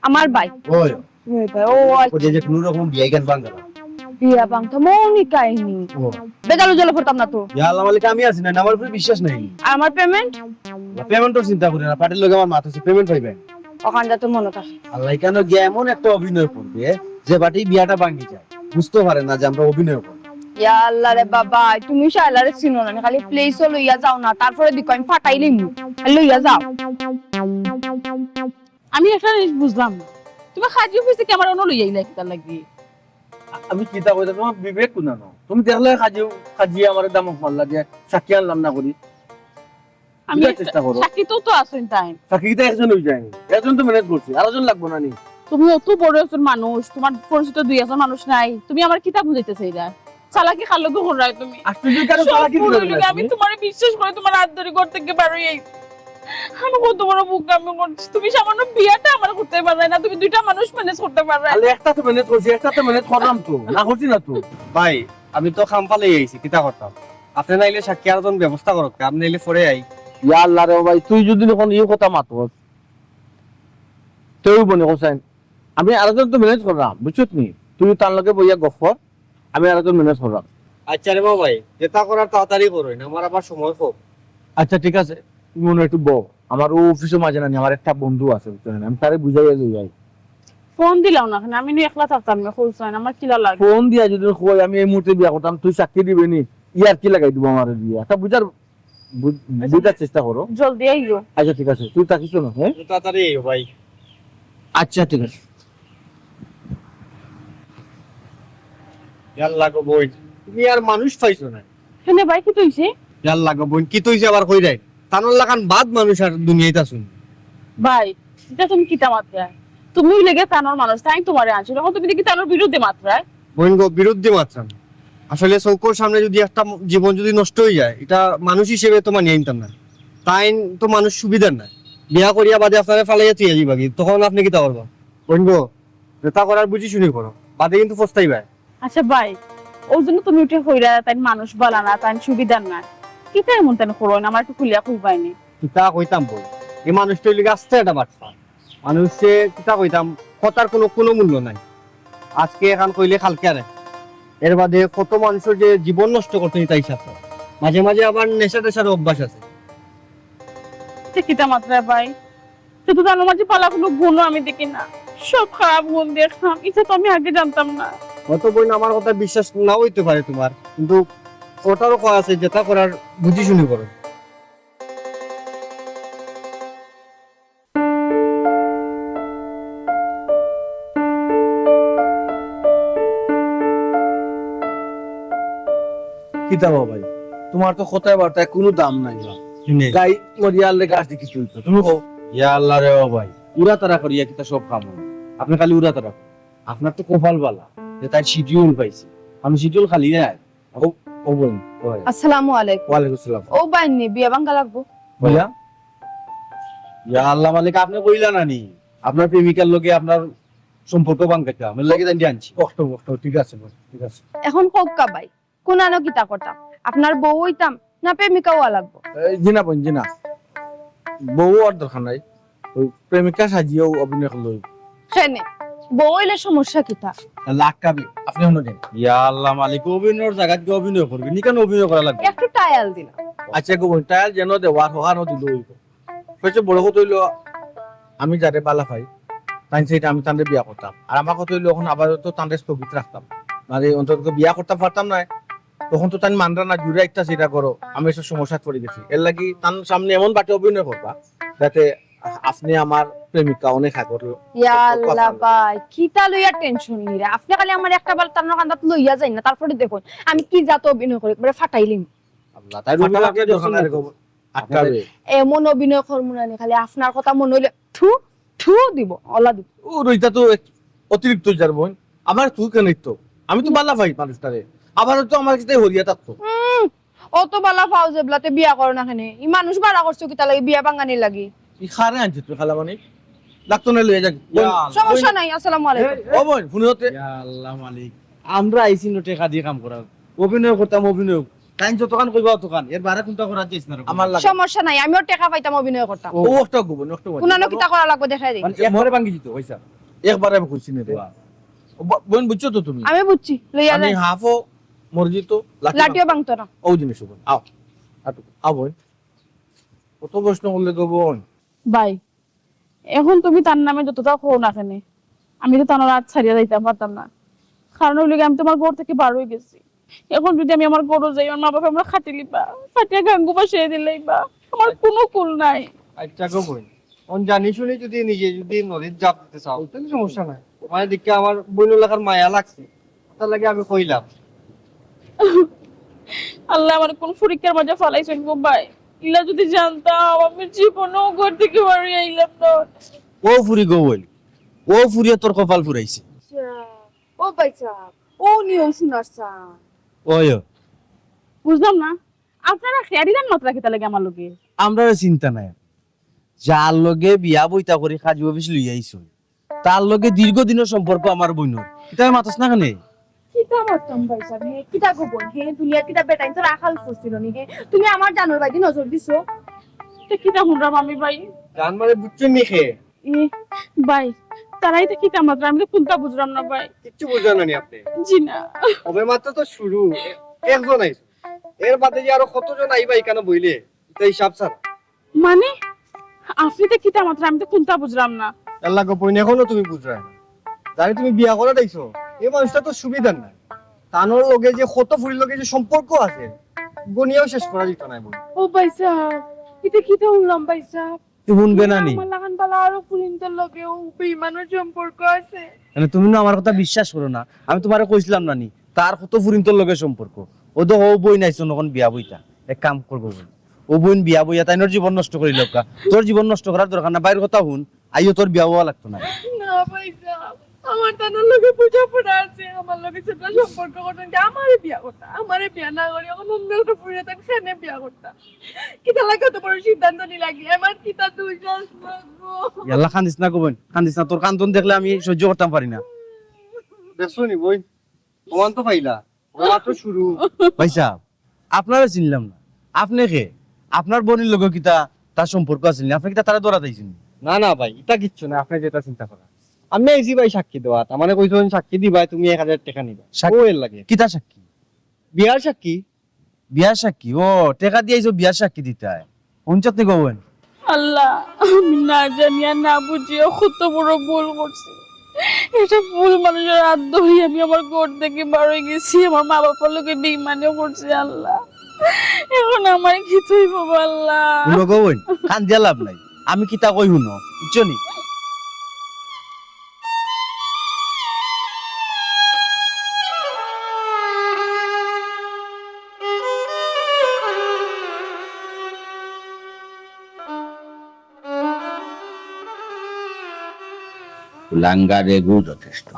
আমার ভাই? অয়। অয় ভাই, ও আচ্ছা। অউ যে, যে কুনু রকম বিয়া ইখান ভাঙ্গালা। বিয়া ভাঙতাম, অউ নি কাহিনী। ও। বেজাল উজালে পড়তাম না তো। ইয়া আল্লাহ মালিক, আমি আছি না, আমার উপরে বিশ্বাস নাই। আর আমার payment? না, payment-র চিন্তা করিও না, পার্টির লগে আমার মাত অইছে, payment পাইবায়। অখান যাতে মনো থাকে। আল্লাহ, ইখানো গিয়া এমন একটা অভিনয় করবে, যে পার্টি বিয়াটা ভাঙ্গি যায়, বুঝতো পারে না যে আমরা অভিনয় করি। ইয়া আল্লাহ রে বাবা, তুমি শালারে চিনো না, আমি খালি place-ও লইয়া যাও না, তারপরে দেখো আমি ফাটাইলিমু, খালি লইয়া যাও। আমি একটা জিনিস বুঝলাম না, তুমি কাজী অফিস থাকি আমারে অনো লইয়া আইলায় কিতার লাগি? আ-, আমি কিতা কইতাম, তুমার বিবেক কুনানো? তুমি দেখলায় কাজী, কাজীয়ে আমারে ধমক মারলা যে সাক্ষী আনলাম না করি। আমি বুঝার একটা চেষ্টা করো। সাক্ষী তো, তো আছইন তাইন। সাক্ষী কিতা একজন অই যায় নি? একজন তো manage করছি, আরোজন লাগবো না নি? তুমি অত বড় একজন মানুষ, তুমার পরিচিত দুই একজন মানুষ নাই, তুমি আমারে কিতা বুঝাইতায় চাইরায়? চালাকি কার লগে কররায় তুমি? আশ্চর্য, কেন সব চালাকি ভুল দিলে অইলো গি, আমি তুমি? তুমারে বিশ্বাস করি তুমার আত ধরি ঘর থাকি বার অই আইছি। আমি কত বড় ভুল আমি করছি। তুমি সামান্য বিয়াটা আমার করতে পাররায় না, তুমি দুইটা মানুষ manage করতে পাররায় না। আরে একটা তো manage করছি, একটা তো manage করলাম তো, না করছি না তো। ভাই, আমি তো কাম ফালাই আইছি, কিতা করতাম? আপনে নাইলে সাক্ষী আরোজন ব্যবস্থা করউক্কা, আমি নাইলে পরে আই। ইয়া আল্লাহ রে ভাই, তুই যুদি অখন ই কথা মাতস, তেউ মনে করছেন, আমি আরোজন তো manage করলাম, বুঝছত নি? তুই তার লগে বইয়া গফ কর, আমি আরোজন manage করলাম। আচ্ছা রে বা ভাই, যেতা করার তাড়াতাড়ি করইন, আমার আবার সময় কম। আচ্ছা, ঠিক আছে, তুমি অনো একটু বও। আমার অউ অফিসর মাঝে না নি, আমার একটা বন্ধু আছে, বুঝছো নি? আমি তারে বুঝাইয়া লই আই। ফোন দিলাও না কেনে? আমি নু একলা থাকতাম না, কইছইন, আমার কিলা লাগে। ফোন দিয়া যদি কই আমি এই মুহূর্তে বিয়া করতাম, তুই সাক্ষী দিবে নি? ইয়ার কি লাগাই দিব আমারে দিয়া? একটা বুঝার, বুঝ-, আচ্ছা, বুঝার চেষ্টা করো। জলদি আইও। আচ্ছা, ঠিক আছে, তুই থাকিস না, হ্যাঁ? তাড়াতাড়ি আইও ভাই। আচ্ছা, ঠিক আছে। ইয়াল্লা গো বইন, তুমি আর মানুষ পাইছো না। কেনে ভাই, কিতা অইছে? ইয়াল্লা গো বইন, কিতা অইছে আবার কইরায়? তানর লাখান বাদ মানুষ আর দুনিয়াত আছইন। ভাই, ইটা তুমি কিতা মাতরায়? তুমি অইলে গি তানর মানুষ, তাইন তুমারে আনছিল, অখন তুমি দেখি তানর বিরুদ্ধে মাতরায়। বইন গো, বিরুদ্ধে মাতরাম না। আসলে চউখর সামনে যদি একটা ম-, জীবন যদি নষ্ট অই যায়, ইটা মানুষ হিসেবে তো মানিয়া নিতাম না। তাইন তো মানুষ সুবিধার নায়। বিয়া করিয়া বাদে আপনারে ফালাইয়া থুইয়া যাইবা গি, তখন আপনে কিতা করবা? বইন গো, যেতা করার বুঝি শুনি করো, বাদে কিন্তু পস্তাইবায়। আচ্ছা ভাই, অউ জন্য তুমি উঠে কইরায় তাইন মানুষ বালা না, তাইন সুবিধার না, কিতা এমন তাইন করইন, আমারে একটু খুলিয়া কইবায় নি? কিতা কইতাম বইন, ই মানুষটা অইলো গি আস্তা একটা বাটপার। মানুষে কিতা কইতাম, কথার কুনু, কুনু মূল্য নাই। আজকে এখান কইলে কালকে আরেক। এর বাদে কত মানুষর যে জীবন নষ্ট করতে ইতা হিসাব নাই। মাঝে মাঝে আবার নেশা টেশার অভ্যাস আছে। তে কিতা মাতরায় ভাই? তে তো তানর মাঝে বালা কুনু গুণও আমি দেখি না, সব খারাপ গুণ দেখরাম। ইতা তো আমি আগে জানতাম না। হয়তো বইন আমার কথা বিশ্বাস নাও অইতে পারে তুমার, কিন্তু অটারও কওয়া আছে, যেতা করার বুঝি শুনি করো। কিতা বা ভাই, তুমার তো কথায় বার্তায় কুনু দাম নাই বা। হুম। গাই মরিয়া আনলে গাছ দেখি তুলতো, তুমি কও। ইয়া আল্লাহ রে ও ভাই, উড়াতাড়া করিয়া কিতা সব কাম অয়? আপনে খালি উড়াতাড়া করইন। আপনার তো কপাল বালা যে তাইর শিডিউল পাইছে, আমি শিডিউল খালি নাই। ও, ও বইন, ও ভাই। আসসালামু আলাইকুম। ওয়ালাইকুম আসসালাম। ও ভাইন নি, বিয়া ভাঙ্গা লাগবো। বিয়া? ইয়া আল্লাহ মালিক, আপনে কইলা না নি আপনার প্রেমিকার লগে আপনার সম্পর্ক ভাঙ্গাইতাম, এর লাগি তাইন আনছি। অক্টো, অক্টো, ঠিক আছে বইন, ঠিক আছে। অখন কউক্কা ভাই, কুনানো কিতা করতাম? আপনার বউ অইতাম না প্রেমিকা অওয়া লাগবো? এ, জি না বইন, জি না। বউ আর দরকার নাই, অউ প্রেমিকা সাজিয়াউ অভিনয় করলে অইবো। কেনে? বউ অইলে সমস্যা কিতা? লাখ কাবি, আপনে হুনো যাইন। ইয়া আল্লাহ মালিক, অভিনয়র জাগাত গিয়া অভিনয় করবে নি, কেনে অভিনয় করা লাগবো? একটু trial দিলাম। আচ্ছা গো বইন, trial যেন দেওয়ার অখানো দিলে অইবো। সবচেয়ে বড় কথা অইলো, আমি যারে বালা পাই, তাইন চাইরা আমি তানরে বিয়া করতাম। আর আমার কথা অইলো, অখন আপাতত তানরে স্থগিত রাখতাম। মানে, অন্তত বিয়া করতাম পারতাম নায়, তখন তো তাইন মানরা না, জুড়ে একটা চিন্তা করো, আমি একটা সমস্যাত পড়ি গেছি। এর লাগি তান সামনে এমন বাটে অভিনয় করবা, যাতে আপনে আমার প্রেমিকা অনেক আগর ইয়া আল্লাহ ভাই, কিতা লইয়া tension নিরা? আপনে খালি আমার একটা বাল তানর কান্দাত লইয়া যাইন না, তারপরে দেখইন আমি কি জাত অভিনয় করি, একবারে ফাটাইলিমু। আল্লাহ, তাই ফাটাফাটি দরকার নাই রে খবর। আটকাবে। এমন অভিনয় করমু না নি, খালি আপনার কথা মনে অইলে থু, থু দিব, অলা দিব। ও, ইটা তো এক-, অতিরিক্ত যার বইন। আমার তুই কেন তো? আমি তো বালা পাই মানুষটারে। আবার তো আমার কাছে হরিয়া থাকতো। হুম, অত বালা পাও যেবলাতে বিয়া করো না কেনে? ই মানুষ বাড়া করছো কিতা লাগি? বিয়া ভাঙ্গানির লাগি। ই খারে আনছে তুই খালা মানে? ডাক্তার না লইয়া যাক। বইন, ইয়া আল্লাহ। সমস্যা নাই, আসসালামু আলাইকুম। ও বইন, হুনো তে। ইয়া আল্লাহ মালিক। আমরা আইছি না টেকা দিয়া কাম করার। অভিনয় করতাম, অভিনয়। তাইন যতখান কইবা অতখান। এর বারে কুনটা করার যাইস না রে। আমার লাগে। সমস্যা নাই, আমিও টেকা পাইতাম, অভিনয় করতাম। ও, একটা গো বইন, একটা গো বইন। কুনানো কিতা করা লাগবো দেখাই দেই। মানে একবারে ভাঙ্গি দিত, পয়সা। একবারে আমি কইছি না রে। বাহ। ও বা-, বইন বুঝছো তো তুমি? আমি বুঝছি, লইয়া আমি যাই। হাফও মর্জি তো লাঠি লাঠিও ভাঙতো না। ও জিনিস বইন। আও। আটু, আও বইন। কত প্রশ্ন করলে গো বইন? ভাই, এখন তুমি তার নামে যতটা কও না কেনে, আমি তো তার আত ছাড়িয়া যাইতাম পারতাম না। কারণ অইলো গি, আমি তো আমার ঘর থাকি বার অই গেছি। এখন যদি আমি আমার ঘরো যাই, আমার মা বাপে আমারে কাটিলিবা, কাটিয়া গাঙ্গু ভাসাইয়া দিলাইবা, আমার কুনু কুল নাই। আচ্ছা গো বইন, অন জানি শুনি যদি নিজে যদি নদীত জাপ দিতে চাও, তাইলে সমস্যা নাই। মানে দেখি আমার বইনর লাখান মায়া লাগছে, তার লাগি আমি কইলাম। আল্লাহ, আমারে কুন পরীক্ষার মাঝে ফালাইছইন গো ভাই। ইলা যদি জানতাম, আমি জীবনেও ঘর থাকি বারইয়া আইলাম না। ও ফুরি গো বইন, ও ফুরিয়ে তোর কপাল ফুরাইছে। আচ্ছা, ও ভাই সাহেব, ও নিয়ম শুনার চা। ওই। বুঝলাম না, আপনারা খেয়ারি দেন মাত্রা কিতা লাগে আমার লগে? আমরারে চিন্তা নাই। যার লগে বিয়া বইতা করি কাজী অফিস লইয়া আইছো, তার লগে দীর্ঘদিনর সম্পর্ক আমার বইনর। ইতা মাতস না কেনে? কিতা মাততাম ভাই সাহেব, হে? কিতা গো বইন, হে? দুনিয়ার কিতা বেটাইন তোর আকাল পড়ছিল নি, হে? তুমি আমার জানর বায়দি নজর দিছো? তে কিতা হুনরাম আমি ভাই? জান মানে বুঝছইন নি কে? এ, ভাই, তারা ইতা কিতা মাতরা? আমি তো কুনতা বুঝরাম না ভাই। কিচ্ছু বুঝরা না নি আপনে? জি না। সবে মাত্র তো শুরু, এ-, একজন আইছে। এর বাদে যে আরো কতজন আইবা ইখানো বইলে, ইতা হিসাব ছাড়া। মানে, আপনে তো কিতা মাতরা, আমি তো কুনতা বুঝরাম না। আল্লাহ গো বইন, এখনো তুমি বুঝরায় না। যারে তুমি বিয়া করাত আইছো, এই মানুষটা তো সুবিধার নায়। তানর লগে যে কত ফুরির লগে যে সম্পর্ক আছে, গনিয়াও শেষ করা যাইতো নায় বইন। ও ভাইসাব, ইটা কিতা হুনলাম ভাইসাব? তুই হুনবে না নি? আমার লাখান বালা আরো ফুরিন্তর লগেও বেইমানর সম্পর্ক আছে। মানে তুমি না আমার কথা বিশ্বাস করো না। আমি তুমারে কইছিলাম না নি, তার কত ফুরিন্তর লগে সম্পর্ক। ও তো হউ বইন আইছো নখন বিয়া বইতা। এক কাম করবো বইন, ও বইন বিয়া বইয়া তাইনর জীবন নষ্ট করিলাউক্কা। তোর জীবন নষ্ট করার দরকার না, বাইর কথা হুন। আইও, তোর বিয়া বওয়া লাগতো না। না ভাইসাব, আমার তানর লগে বুঝাপড়া আছে, আমার লগে সেটা সম্পর্ক করতেন যে আমারে বিয়া করতা, আমারে বিয়া না করি অখন অন্য একটা ফুরিরে তান খানে বিয়া করতা। কিতা লাগি অত বড় সিদ্ধান্ত নিলাগি? আমার কিতা দুষ আছে গো? ইয়াল্লা, কান্দিস না গো বইন, কান্দিস না। তোর কান্দন দেখলে আমি সহ্য করতাম পারি না। দেখছো নি বইন, প্রমাণ তো পাইলা, প্রমাণ তো শুরু। ভাইসাব, আপনারে চিনলাম না। আপনে কে? আপনার বইনর লগে কিতা তার সম্পর্ক আছিল নি? আপনে কিতা তারে ধরাত আইছইন নি? না, না ভাই, ইতা কিচ্ছু না, আপনে যেটা চিন্তা করা। আমি আইছি ভাই সাক্ষী দেওয়াত, আমারে কইছইন সাক্ষী দিবায়, তুমি এক হাজার টেকা নিবায়। সাক্ষী? ও এর লাগি। কিতা সাক্ষী? বিয়ার সাক্ষী। বিয়ার সাক্ষী? ও, টেকা দিয়া আইছো বিয়ার সাক্ষী দিতায়। হুনছত নি গো বইন? আল্লাহ, আমি না জানিয়া না বুঝিয়া কত বড় ভুল করছি। একটা ভুল মানুষর আত ধরি আমি আমার ঘর থাকি বার অই গেছি, আমার মা বাবার লগে বেইমানিও করছি আল্লাহ। অখন আমার কিতা অইবো আল্লাহ? হুনো গো বইন, কান্দিয়া লাভ নাই। আমি কিতা কই হুনো, বুঝছো নি? কুলাঙ্গার এগু যথেষ্ট।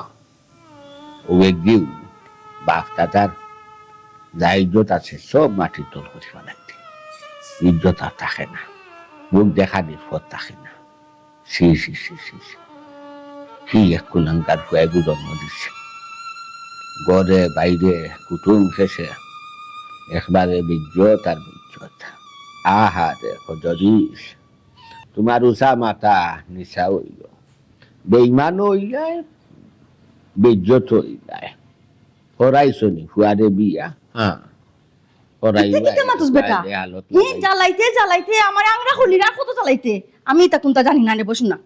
ও এগিউ বাপ দাদার যা ইজ্জত আছে সব মাটির তল করি ফালাইতে। ইজ্জত আর থাকে না, মুখ দেখানির পথ থাকে না। ছি, ছি, ছি, ছি, ছি। কি এক কুলাঙ্গার ফুয়ায় গু জন্ম দিছে। ঘরে বাইরে কুটুম শেষে একবারে বেইজ্জত আর বেইজ্জত। আহারে, কদরিস। তুমার উচা মাথা নিচা অইলো। বেইমান অইলায়, বেইজ্জত অইলায়। করাইছো নি ফুয়ারে বিয়া? হ্যাঁ। ইতা কিতা মাতস বেটা? ই জ্বালাইতে জ্বালাইতে আমার আংরা খুলির, আর কত জ্বালাইতে? আমি ইতা কুনতা জানি না রে, বসো না।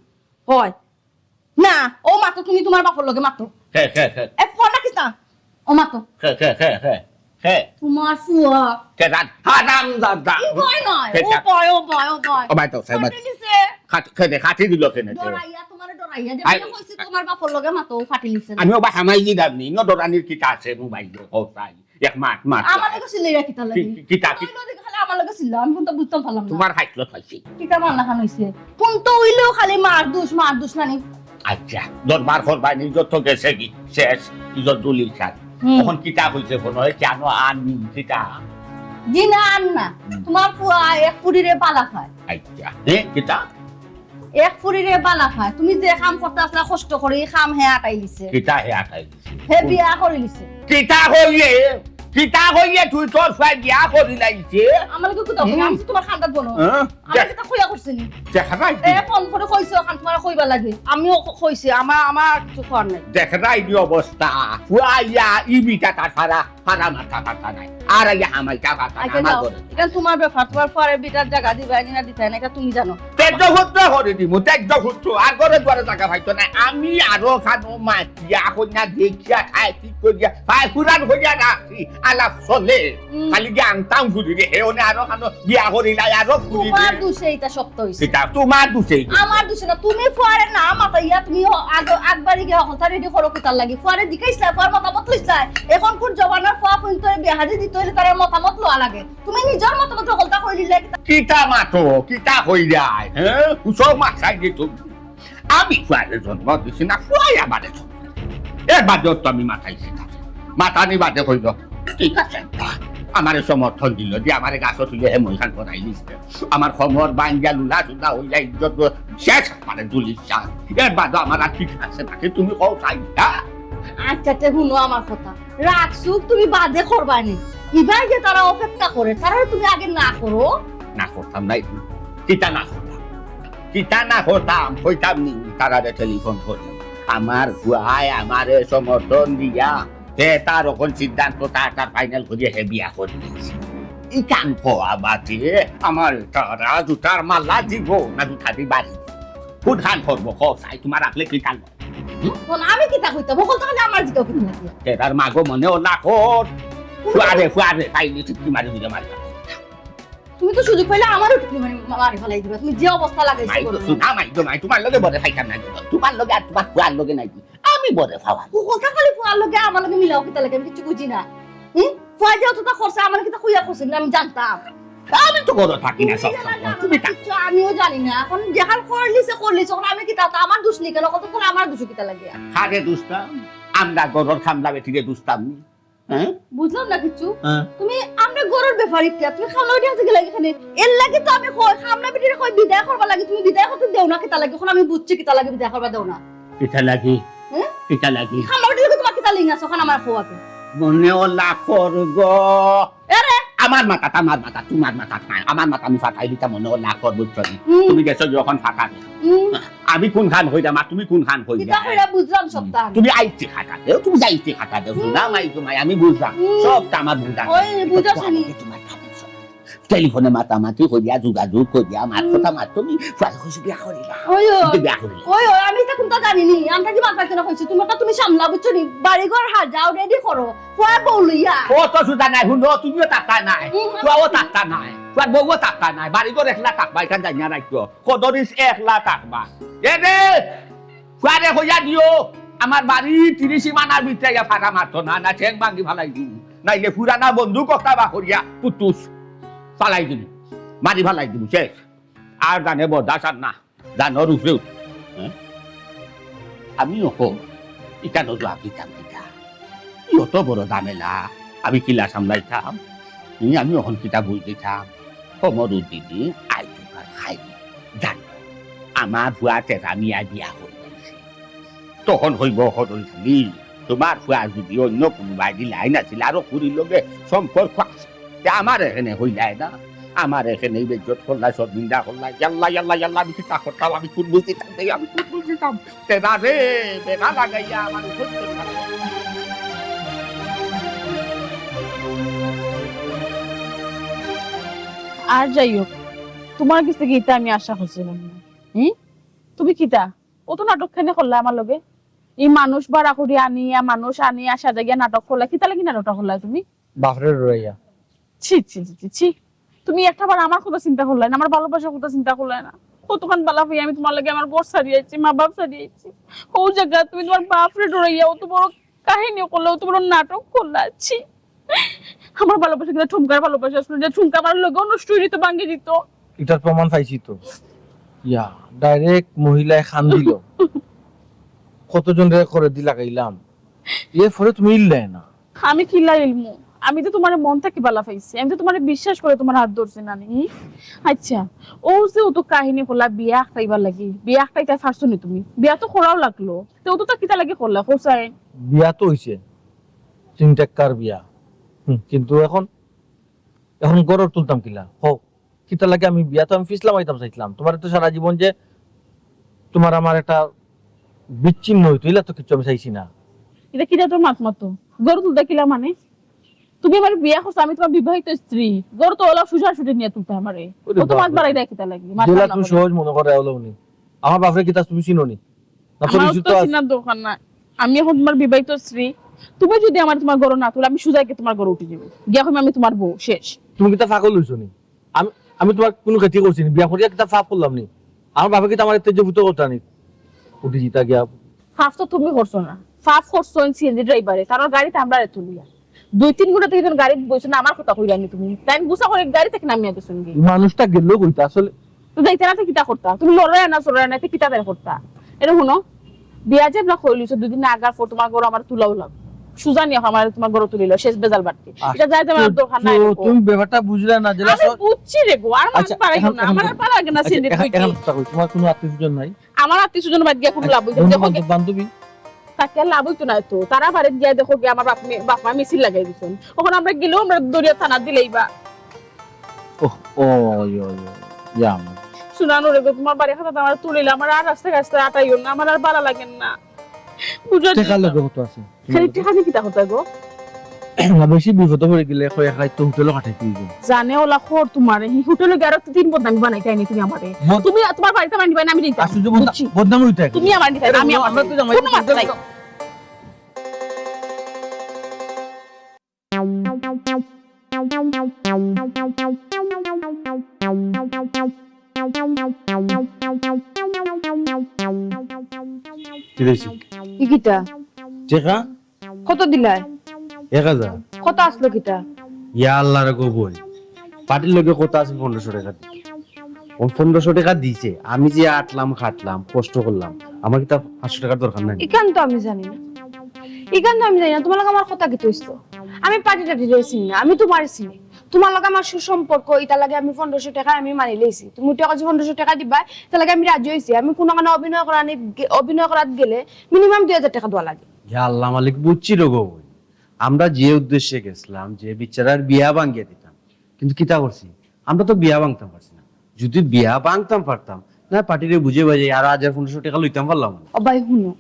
হয় না, ও মাতো, তুমি তুমার বাপর লগে মাতো। খে, খে, খে। এ, ফোন রাখিস না। ও মাতো। খে, খে, খে, খে, খে। তুমার ফুয়া। খে, রাত, হারাম দাদা। ই ভয় নয়, খে, ও যা। ভয়, ও ভয়, ও ভয়। ও ভাই তো, সাহেব। ফাটিলিছে। খাট-, খে দে, খাটি দিল কেনে তে? ডরাইয়া, তুমারে ডরাইয়া। যে আই- বলে কইছি তুমার বাপর লগে মাতো, ফাটিলিছে। আমি ও বা হামাই দিলাম নি, ন ডরানির কিতা আছে, মোবাইল দে, ও তাই। এক মাত, মাত। আমার লগে চিল্লাইরা কিতা লাগি? কি, কি, কিতা, কি? তুই লগে খালি আমার লগে চিল্লা, আমি কুনতা বুঝতাম পারলাম না। তুমার হাইটলো খাইছি। কিতা মারলা খান অইছে? কুনতা অইলেও খালি মার দুষ, মার দুষ নানি। আচ্ছা, দরবার করবায় নি, যত গেছে কি, শেষ, ইজ্জত দুলি শান। হুম। অখন কিতা কইছে, মনো অয় কেন আর নি, কিতা? জি না, আর না। হুম। তুমার ফুয়া এক ফুরিরে বালা পায়। আচ্ছা, এ, কিতা? এক ফুরিরে বালা পায়। তুমি যে কাম করতা আছলা কষ্ট করি, ই কাম হে আটাই দিছে। কিতা হে আটাই দিছে? হে বিয়া করি দিছে। কিতা কইলে? কিতা কইলে তুই তোর ফুয়ায় বিয়া করি লাইছে? আমার লগে কিতা কইলে? হুম। আমি তো তুমার খান্দাত বনো। হ্যাঁ? আমি কিতা কইয়া করছি নি? দেখা যায় কি? এ ফোন করি কইছে অখান তুমার কইবার লাগি। আমিও ক-, কইছি, আমার, আমার কিছু করার নাই। দেখা যায় কি অবস্থা? ফুয়া ইয়া ই বিটা তার সারা হারা মাথা কথা নাই। আর আইয়া হামাইটা কথা আচ্ছা, আমার যাও। ঘরে। ইখান তুমার ব্যাপার, তুমার ফুয়ারে বিটার জাগা দিবায় নি না দিতায় না, ইটা তুমি জানো। তেজ্য পুত্র করে দিমু, তেজ্য পুত্র। আর ঘরে দুয়ারে জাগা পাইতো না। আমি আরো খানো মাতিয়া কইনা দেখিয়া খাই ঠিক করিয়া, পায় পুরান করিয়া রাখছি। আলাপ চলে। হুম। খালি গিয়া আনতাম ঘুরি রে, হে ওনে আরো খানো বিয়া করিলাই, আরো ঘুরি রে। তুমার দুষে ইটা সব তো অইছে। ইটা তুমার দুষে অইছে। আমার দুষে না, তুমি ফুয়ারে না মাতাইয়া তুমি হ-, আগ-, আগবাড়ি গিয়া হকলতা রেডি করো কিতার লাগি? ফুয়ারে জিকাইছলায়, ফুয়ার মতামত লইছলায়। অখনকুর জমানার ফুয়া ফুইন্তরে বিয়া হাদি দিতে অইলে তারার মতামত লওয়া লাগে। তুমি নিজর মতামত হকলতা কইলিলায় কিতা? কিতা মাতো, কিতা কইরায়, হ্যাঁ? কুসব মাথায় দিত। আমি ফুয়ারে জন্ম দিছি না, ফুয়ায় আমারে জন্ম দিছে। এর বাদেও তো আমি মাতাইছি না। মাতানি বাদে কইল, ঠিক আছে, আমারে সমর্থন দিল, দি আমারে গাছো তুলে হে মইখান করাই দিছে। আমার কমর ভাঙ্গিয়া লুলা সুদা অইয়া ইজ্জত শেষ, আমারে দুলিশা। এর বাদে আমার আর ঠিক আছে নাকি? তুমি কও চাই, হ্যাঁ? আচ্ছা, তে হুনো আমার কথা। রাগ সুখ তুমি বাদে করবায় নি। ইবায় যে তারা অপেক্ষা করে, তারারে তুমি আগে না করো। না করতাম নায়। কিতা না করতাম? কিতা না করতাম? কইতাম নি, তারারে টেলিফোন করি। আমার ফুয়ায় আমারে সমর্থন দিয়া হে তার অখন সিদ্ধান্ত, তার, তার ফাইনাল করিয়া হে বিয়া করি দিছে। ইখান কওয়া বাদে আমার তারা জুতার মালা দিব না জুতা দি বাড়ি? কুনখান করবো? কও চাই, তুমার আকলে কিতা লয়? হুম? বল, আমি কিতা কইতাম? বকল তো খালি আমার দিকেও কিতা লাগে? এটার মাগো মনে ও লাখর। ফুয়ারে, ফুয়ারে, তাই নিয়ে ঠিক মারি দিলে মারি। তুমি তো সুযোগ পাইলে আমারও ঠিক মারি, মারি ফেলাই দিবা। তুমি যে অবস্থা লাগাইছো মাই তো করো। শুনা, মাই তো মাই, তোমার লগে বরে খাইতাম না। তোমার লগে আর তোমার ফুয়ার লগে নাই। আমি বরে খাওয়া। বকল তো খালি ফুয়ার লগে আমার লগে মিলাও কিতা লাগে? আমি কিচ্ছু বুঝি না। হুম? ফুয়া যে অতটা করছে, আমার কিতা খুইয়া করছে না, আমি জানতাম। আমি তো ঘরো থাকি না সব সময়। তুমি থাকো। কিচ্ছু আমিও জানি না। এখন যেখান করলিছে, করলিছে, এখন আমি কিতা, তা আমার দোষ নেই কেন? কতক্ষণ আমার দোষ কিতা লাগে? কারে দুষতাম? আমরা ঘরর খামলা বেটিরে দুষতাম নি? হ্যাঁ? বুঝলাম না কিচ্ছু। হ্যাঁ। তুমি আমরা ঘরর ব্যাপারে কিতা? তুমি খামলা বেটির কাছে গেলা কেনে? এর লাগি তো আমি কই, খামলা বেটিরে কই বিদায় করবার লাগি, তুমি বিদায় করতে দেও না কিতা লাগি? এখন আমি বুঝছি কিতা লাগি বিদায় করবার দেও না। কিতা লাগি? হ্যাঁ? কিতা লাগি? খামলা বেটির লগে তোমার কিতা লিং আছে? ওখানে আমার খোয়াতে। মনে ওলা করগো। এরে! আমার মাথাত, আমার মাথাত, তোমার মাথাত নাই। আমার মাথা আমি ফাটাই দিতাম মনে ওলা কর, বুঝছো নি? হুম। তুমি গেছো যখন ফাটাতে। হুম। আমি কোন খান হইলাম আর তুমি কোন খান হইলা? কিতা কইরা বুঝলাম সবটা আমি। তুমি আইতে খাটা দেও, তুমি যাইতে খাটা দেও। হুম। না, মাই তো মাই, আমি বুঝলাম। হুম। সবটা আমার বুঝা। ওই, বুঝা শুনি। তোমার টেলিফোনে মাতামাতি করিয়া, যোগাযোগ করিয়া, আমার হুম। কথা মাত তুমি, পরে কইছো বিয়া করিলা। ওই, ওই। কিন্তু বিয়া করিলা। ওই, ওই, আমি তো কোনটা জানি নি। আমরা কি মাতামাতি না কইছি? তোমারটা তুমি সামলা, বুঝছো নি? বাড়ি ঘর হাজাও রেডি করো। পরে বউ লইয়া। ও তো সুজা নাই, হুনো, তুমিও তাতা নাই। হুম। ফুয়াও তাতা নাই। ফুয়ার বউও তাতা নাই। বাড়ি ঘর একলা থাকবা, এখান যাই না রাখতো। কদরিস একলা থাকবা। এ রে! ফুয়ারে কইয়া দিও, আমার বাড়ি তিরিশ ইমানার ভিতরে ইয়া ফাটা মারতো না, না ঠেং ভাঙি ফালাই দিমু, নাইলে পুরানা বন্দুক একটা বার করিয়া পুতুস ফালাই দিমু, মারি ফালাই দিমু, শেষ। আর জানে বরদাস্ত আর না, জানোর উপরে উঠে। হ্যাঁ? আমি অখন ইটা নজর দিতাম কিতা? ই অত বড় ঝামেলা, আমি কিলা সামলাইতাম? ই আমি অখন কিতা বুঝ দিতাম? কমর উদ্দিনে আইজকার খাই জান, আমার ফুয়া তেরা মিয়া বিয়া করি আনছে। তখন কইবো কদরি খালি, তোমার ফুয়া যদি অন্য কোনো বাড়ি লাইন আছিল, আরো ফুরির লগে সম্পর্ক আছে। তে আমার এখানে হইলায় না, আমার এখানে বেইজ্জত করলা, শরমিন্দা করলা, ইয়াল্লা, ইয়াল্লা, ইয়াল্লা, আমি কিতা করতাম, আমি কোন বুঝি থাকতে, আমি কোন বুঝি থাকতাম। তেরা রে, বেড়া লাগাইয়া আমার উপর চলে গেল। আর যাই হোক, তোমার কাছ থেকে ইটা আমি আশা করছিলাম না। হুম? তুমি কিতা? অত নাটক কেনে করলা আমার লগে? এই মানুষ ভাড়া করি আনিয়া, মানুষ আনিয়া সাজাইয়া নাটক করলা, কিতা লাগি নাটকটা করলা তুমি? বাফরে ডরাইয়া। ছি, ছি, ছি, ছি, ছি। তুমি একটা বার আমার কথা চিন্তা করলায় না, আমার ভালোবাসার কথা চিন্তা করলায় না। কতখান বালা পাই আমি তোমার লাগি আমার ঘর ছাড়ি আইছি, মা বাপ ছাড়ি আইছি। ও জায়গা তুমি তোমার বাফরে ডরাইয়া অত বড় কাহিনী করলা, অত বড় নাটক করলা। ছি। আমার ভালোবাসা কিন্তু ঠুমকার ভালোবাসা ছিল, যে ঠুমকা আমার লগেও নষ্ট হয়ে যেত, ভাঙে যেত। ইটার প্রমাণ পাইছি তো। ইয়া, direct মহিলায় খান দিল। কতজনরে করে দি লাগাইলাম। এরপরে তুমি ইল্লায় না। আমি কিলা ইলমু? আমি তো তোমার মন থাকি বালা পাইছি, আমি তো তোমার বিশ্বাস করে তোমার হাত ধরছি না নি। আচ্ছা, ও যে অত কাহিনী করলা বিয়া খাইবার লাগি, বিয়া খাইতে পারছো নি তুমি? বিয়া তো করাও লাগলো, তো অত তা কিতা লাগি করলা, হোসাইন? বিয়া তো হইছে, তিন টেক্কার বিয়া। হুম, কিন্তু এখন, এখন ঘরর তুলতাম কিলা? হো, কিতা লাগে আমি বিয়া তো আমি ফিছলা মাইতাম চাইছিলাম। তোমার তো সারা জীবন যে তোমার আমার একটা বিচ্ছিন্ন হইতো, ইলা তো কিচ্ছু আমি চাইছি না। ইটা কিতা তোর মাত মাতো? ঘর তুলতা কিলা মানে? তুমি আমার বিয়া করছো, আমি তোমার বিবাহিত স্ত্রী। ঘর তো ওলা সুজা সুজি নিয়া তুলতে আমারে। ওরে ও তো মাত বাপরে। বাড়াই দেয় কিতা লাগি? মাত যেলা না তুমি করে। সহজ মনে করে ওলা উনি। আমার বাপরে কিতা তুমি চিনো নি? না, আমার পরিচিত তো আছে। চিনার দরকার না। আমি এখন তোমার বিবাহিত স্ত্রী। তুমি যদি আমার তোমার ঘরো না তুলো, আমি সুজা গিয়া তোমার ঘরো উঠি যাইমু। গিয়া কইমু আমি তোমার বউ, শেষ। তুমি কিতা পাগল হইছো নি? আমি, আমি তোমার কোনো ক্ষতি করছি নি? বিয়া করিয়া কিতা পাপ করলাম নি? আমার বাপে কিতা আমার এতে যে ভূত কথা নি? উঠি যিতা গিয়া। পাপ তো তুমি করছো না, পাপ করছো ওই সিএনজি ড্রাইভারে, কারণ গাড়িতে আমরারে তুলিয়া। দুই তিন ঘন্টা থেকে যখন গাড়িত বইছো না, আমার কথা কইরা নি তুমি। তাই আমি গুছা করে গাড়ি থেকে নামিয়া গেছো নি। এই মানুষটা গেল কইতা আসলে। তো যাইতে না তো কিতা করতা? তুমি লড়াই না, চড়াই না, তো কিতা তাই করতা? এটা শুনো, বিয়া যে আমরা কইলিছো দুদিন আগার পর তোমার ঘরো আমার তুলাও লাগ। সুজা নিয়া আমার তোমার ঘরো তুলিল, শেষ বেজাল বাট্টি। আহ, এটা যাইতে আমার দরকার নাই তো রে গো। তুমি ব্যাপারটা বুঝলে না, যেটা আমি সব বুঝছি রে গো, আর আচ্ছা, মাত পারাই এখন, না, এখন আমার আর পারা লাগে না, এখন, সিলেট এখন, কইতে। এখন কথা কই, তোমার কোনো আত্মীয় স্বজন নাই? আমার আত্মীয় স্বজন বাদ গিয়া কোনো আচ্ছা, লাভ হইছে? বন্ধু যে বান্ধব, বান্ধবী? তাকে লাভ হইতো না তো। তারা বাড়িত গিয়া দেখো গিয়া আমার বাপ মে-, বাপ মা মিছিল লাগাই দিছইন। ওখানে আমরা গেলেও আমরা দরিয়া থানা দিলেই বা। ওহ, ও, ইয়ো, ইয়ো, ইয়া আমার। শুনানো রে গো, তোমার বাড়ি খাতা আমার তুলিলে আমার আর রাস্তায় রাস্তায় আটাইও না, আমার আর ভালা লাগে না। বুঝার টেকা চেষ্টা। লগে কত আছে? খালি টেকা দিয়ে কিতা করতে গো? না, বেশি বিপদে পড়ি গেলে কয়েক রাইত তো হোটেলো কাটাইতে অইবো। জানে ওলা খর তুমারে, হি হোটেলো গিয়া আরো তিন বদনামি বানাইতায় নি তুমি আমারে। বদ- তুমি তুমার বাড়িত আমার নিবায় না, আমি নিতাম। আশ্চর্য, বদনা-, বুঝছি। বদনামি অইতে তুমি আমার নিতায়, আমি আমার আমরা তো জামাই কোনো মাথা নাই। কি দিছি? ই কিতা? টেকা? কত দিলায়? এক হাজার। কত আছলো কিতা? ইয়া আল্লাহ রে গো বইন, পার্টির লগে কথা আছিল পনেরোশো টেকা দিতে। ও পনেরোশো টেকা দিছে, আমি যে আটলাম, খাটলাম, কষ্ট করলাম, আমার কিতা পাঁচশো টেকার দরকার নাই? ইখান তো আমি জানি না, ইখান তো আমি জানি না। তুমার লগে আমার কথা কিতা অইছিল? আমি পার্টি টার্টি চিনি না, আমি তুমারে চিনি। তুমার লগে আমার সুসম্পর্ক, ইতার লাগি আমি পনেরোশো টেকা আমি মানি লইছি। তুমি উঠে কাছে পনেরোশো টেকা দিবায়, ইতার লাগি আমি রাজি অইছি। আমি কুনুখানো অভিনয় করানি গে-, অভিনয় করাত গেলে মিনিমাম দুই হাজার টেকা দেওয়া লাগে। ইয়া আল্লাহ মালিক, বুঝছি রে গো বইন, আমরা যে উদ্দেশ্যে গেছলাম, যে বেচারার বিয়া ভাঙ্গিয়া দিতাম, কিন্তু কিতা করছি, আমরা তো বিয়া ভাঙতাম পারছি না। যদি বিয়া ভাঙতাম পারতাম, না পার্টিরে বুঝাই বাজাই আরো হাজার পনেরোশো টেকা লইতাম পারলাম না। ও ভাই হুনো,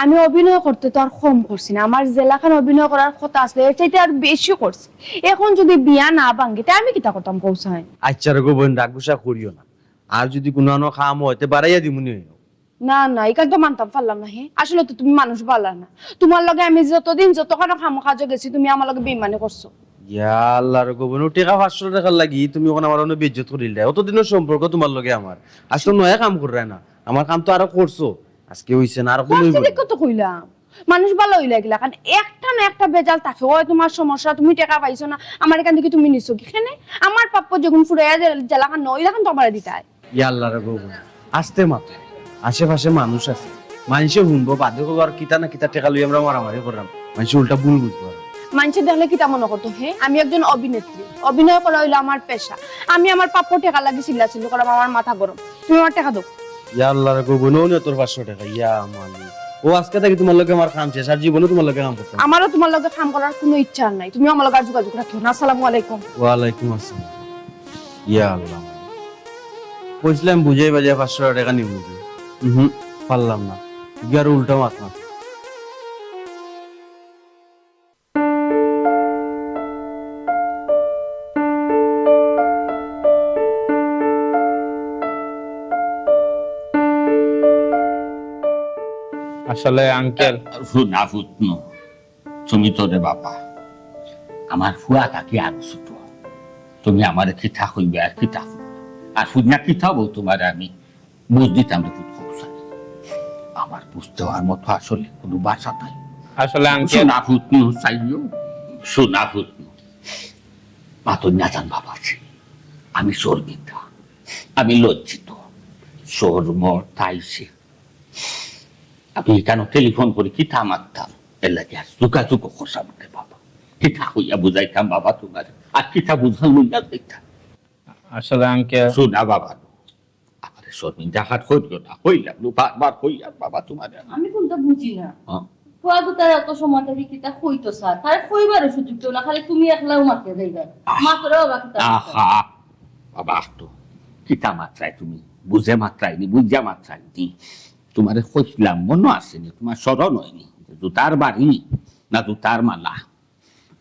আমি অভিনয় করতে তো আর কম করছি না, আমার যেলাখান অভিনয় করার কথা আছিল এর চাইতে আর বেশি করছি। এখন যদি বিয়া না ভাঙ্গে, তে আমি কিতা করতাম কও ছাইন? আচ্ছা রে গো বইন, রাগ গুসা করিও না, আর যদি কুনুখানো কাম অয় তে বাড়াইয়া দিমুনি অইবো। না, না, ইখান তো মানতাম পারলাম না, হে। আসলে তো তুমি মানুষ ভালা না। তুমার লগে আমি যতদিন যতখানো কামো কাজো গেছি, তুমি আমার লগে বেইমানি করছো। ইয়া আল্লাহ রে গো বইন, ও টেকা পাঁচশো টেকার লাগি তুমি অখন আমার অনেক বেইজ্জত করিলায়। অতদিনর সম্পর্ক তুমার লগে আমার। আজ তো নয়া কাম কররায় না, আমার কাম তো আরো করছো। আজকে অইছে না, আর কুনু অইবো না। দেখো তো কইলাম, মানুষ ভালা অইলা গিলা, কারণ একটা না একটা বেজাল থাকে। অয় তুমার সমস্যা, তুমি টেকা পাইছো না, আমার ইখান থাকি তুমি নিছো কিখানে? আমার প্রাপ্য যেগুন ফুরাইয়া জেল-, জেলাখান নয়, ইলাখান তো আমারে দিতায়। ইয়া আল্লাহ রে গো বইন, আস্তে মাতো, আশেপাশে মানুষ আছে, মাইনষে হুনবো, বাদে কইবো আর কিতা না কিতা টেকা লই আমরা মারামারি কররাম, মাইনষে উল্টা ভুল বুঝবো আর। মাইনষে দেখলে কিতা মনো করতো, হে? আমি একজন অভিনেত্রী, অভিনয় করা অইলো আমার পেশা। আমি আমার প্রাপ্য টেকার লাগি চিল্লাচিল্লি কররাম, আমার মাথা গরম। তুমি আমার টেকা দেও। ইয়া আল্লাহ রে গো বইন, অউ নে তোর পাঁচশো টেকা, ইয়া মালিক। ও আজকে থাকি তুমার লগে আমার কাম শেষ, আর জীবনে তুমার লগে কাম করতাম না। আমারও তুমার লগে কাম করার কুনু ইচ্ছা আর নাই, তুমিও আমার লগে আর যোগাযোগ রাখিও না। আসসালামু আলাইকুম। ওয়ালাইকুম আসসালাম। ইয়া আল্লাহ। কইছিলাম বুঝাই বাজাই পাঁচশো টেকা নিমু। উহু, পারলাম না। গিয়া আরো উল্টা মাত মাত। আসলে আঙ্কেল, হুনা ফুতনু, তুমি তো রে বাবা, আমার ফুয়া থাকি আরো ছোট। তুমি আমারে কিতা কইবে আর কিতা কইবে? আর ফুতনা কিতা বউ তোমারে আমি বুঝ দিতাম রে ফুত কও ছাইন। আমার বুঝ দেওয়ার মতো আসলে কুনু ভাষা নাই। আসলে আঙ্কেল, হুনা ফুতনু চাইও, হুনা ফুতনু। মাতো না যান বাবা, আমি শর্মিন্দা, আমি লজ্জিত। শরম তাইছে। আমি ইখানো টেলিফোন করি কিতা মাততাম, এর লাগি আর যোগাযোগ করতাম না রে বাবা। কিতা কইয়া বুঝাইতাম বাবা তোমারে, আর কিতা বুঝান লইয়া যাইতাম? আসলে আঙ্কেল, হুনা বাবা, আমারে শর্মিন্দা হাত করিও না, কইলাম নু বারবার কইয়ার বাবা তোমারে। আমি কুনতা বুঝি না। হ্যাঁ। ফুয়া তো তার অত সময় থাকি কিতা কইতো স্যার, তার কইবারও সুযোগ দেও না, খালি তুমি একলাও মাতরায় যাইবায়। আহ। মাতরায় বাবা কিতা মাতরায়। আহা, বাবা তো কিতা মাতরায় তুমি, বুঝে মাতরায় নি, বুঝা মাতরায় নি। তোমারে কইছিলাম, মনো আছে নি? তোমার স্মরণ অয় নি? জুতার বাড়ি না জুতার মালা?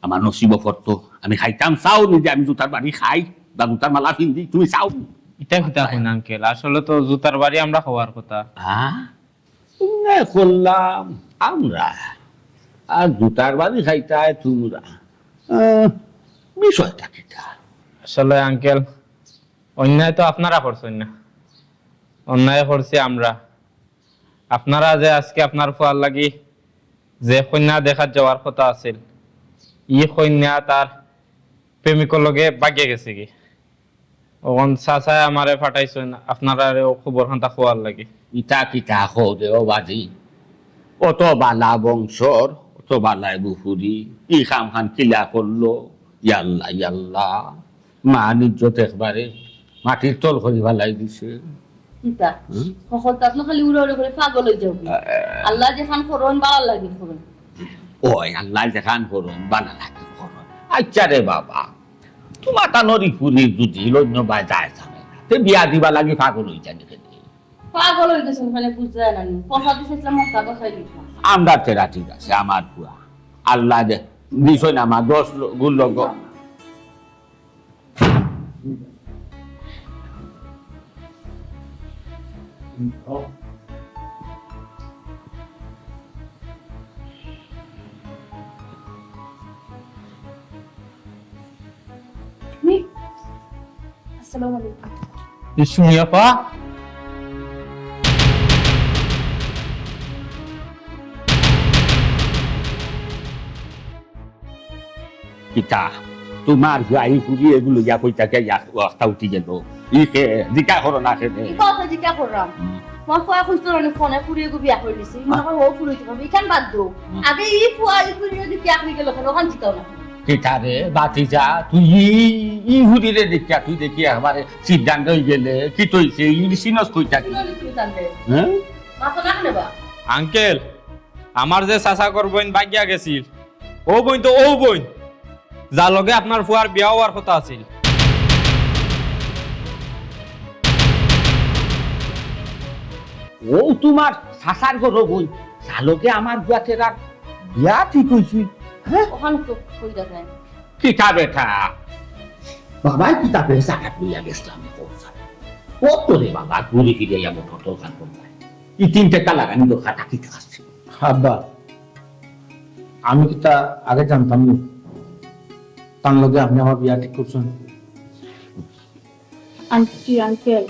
আমার নসিবো পড়তো, আমি খাইতাম চাও নি যে আমি জুতার বাড়ি খাই বা জুতার মালা পিন্দি, তুমি চাও নি? ইতা কিতা কইন আঙ্কেল, আসলে তো জুতার বাড়ি আমরা খাওয়ার কথা। হ্যাঁ? না করলাম আমরা, আর জুতার বাড়ি খাইতায় তোমরা। আহ, বিষয়টা কিতা? আসলে আঙ্কেল, অন্যায় তো আপনারা করছইন না, অন্যায় করছি আমরা। আপনারা যে আজকে আপনার ফুয়ার লাগি যে কইন্যা দেখাত যাওয়ার কথা আছিল, ই কইন্যা তার প্রেমিকর লগে ভাগিয়া গেছেগি। অখন চাচায় আমারে পাঠাইছইন আপনারারে অউ খবর খানতা কওয়ার লাগি। ইতা কিতা কও রে ও বাজি? অত বালা বংশর, অত বালা ফুরি, ই কামখান কিলা করলো? ইয়াল্লা, ইয়াল্লা। মান ইজ্জত একবারে মাটির তল করি ফালাই দিছে। কিতা? হুম? হকলতা আপনি খালি উড়া উড়া করি পাগল অই যাও। আ, আ। আল্লায় যেখান করইন, বালা লাগি করইন। ওই, আল্লায় যেখান করইন, বালা লাগি করইন। আচ্ছা রে বাবা, তোমার তানরি ফুরি যদি লইন্য বায় যায় জানে না, তে বিয়া দিবার লাগি পাগল অই যানি কেনে? পাগল অই গেছইন, মানে বুঝা যায় না নি। কথা দিছিলাম, মক্কা বসাই দিতাম। আমরার তেরা ঠিক আছে, আমার ফুয়া। আল্লায় দে-, দিছই না মা, দশ লো-, গুণ লগ। আসসালামু আলাইকুম। এই সুমি আপা? কিতা? তুমার ফুয়া ই ফুরি এগু লইয়া কই থাকি ইয়া অবস্থা উঠি গেল। ই কে জিকা করো না কেনে? ই কথা জিকা করলাম। হুম। তুমার ফুয়া কইছিল না ফোনে ফুরি এগু বিয়া করি দিছে। ই মনে হয় ও ফুরি দিতে পারবে। ইখান বাদ দেও। হুম। আগে ই ফুয়া ই ফুরি যদি বিয়া করি গেল কেনে? ওখান জিকাও না। কিতা রে, বাতিজা, তুই ই, ই ফুরিরে দেখিয়া, তুই দেখিয়া আমারে সিদ্ধান্ত হয়ে গেলে, কি তৈছে, ই সিনস কই থাকি? কি হলো তুই তাহলে? হ্যাঁ? মা তো না কেনে বা? আঙ্কেল, আমার যে চাচা করবইন বাগিয়া গেছিল, ও বইন তো ও বইন, যার লগে আপনার ফুয়ার বিয়া হওয়ার কথা আছিল। ও তুমার চাচার ঘরর বইন, যার লগে আমার ফুয়ার আর বিয়া ঠিক অইছিল। হ্যাঁ? ওখানে তো কই দেখেন। কিতা বেটা? বাবায় কিতা বেশ আঘাত লইয়া গেছিলাম তোর সাথে। ও তোরে বাবা ঘুরে ফিরে ইয়া মোটর তোর কান করবায়। এই তিন টাকা লাগানি দরকার কিতা আছে? আব্বা, আমি কিতা আগে জানতাম না? তার লগে আপনি আমার বিয়া ঠিক করছেন। আন্টি, আঙ্কেল,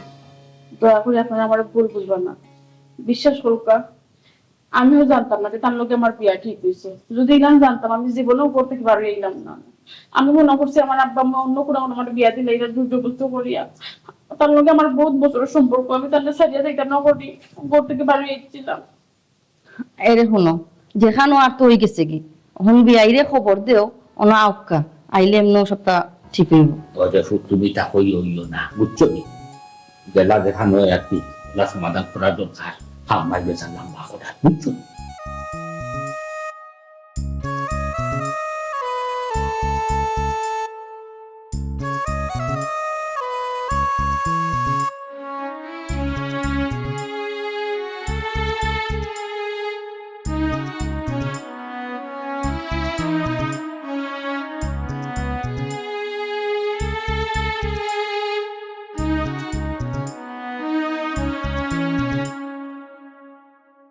দয়া করে আপনারা আমার ভুল বুঝবেন না। বিশ্বাস করুক্কা, আমিও জানতাম না যে তার লগে আমার বিয়া ঠিক হইছে। যদি ইলান জানতাম, আমি জীবনেও ঘর থেকে বার হইলাম না। আমি মনে করছি আমার আব্বা আম্মা অন্য কোনো আমার বিয়া দিলে এরা জোর জবরদস্ত করিয়া। তার লগে আমার বহুত বছরের সম্পর্ক, আমি তার সারিয়া যাইতাম না করি, ঘর থেকে বার হইছিলাম। এরে হুনো, যেখানো আর তো হয়ে গেছে কি, এখন বিয়াইরে খবর দেও, অনো আউক্কা, আইলে এমন সবটা ঠিক হইব। ওরে ফুত, তুমি তা কই হইও না, বুঝছো নি? গেলা যেখানো আর কি, গেলা সমাধান করার দরকার, আমার বেচা লম্বা করার, বুঝছো নি?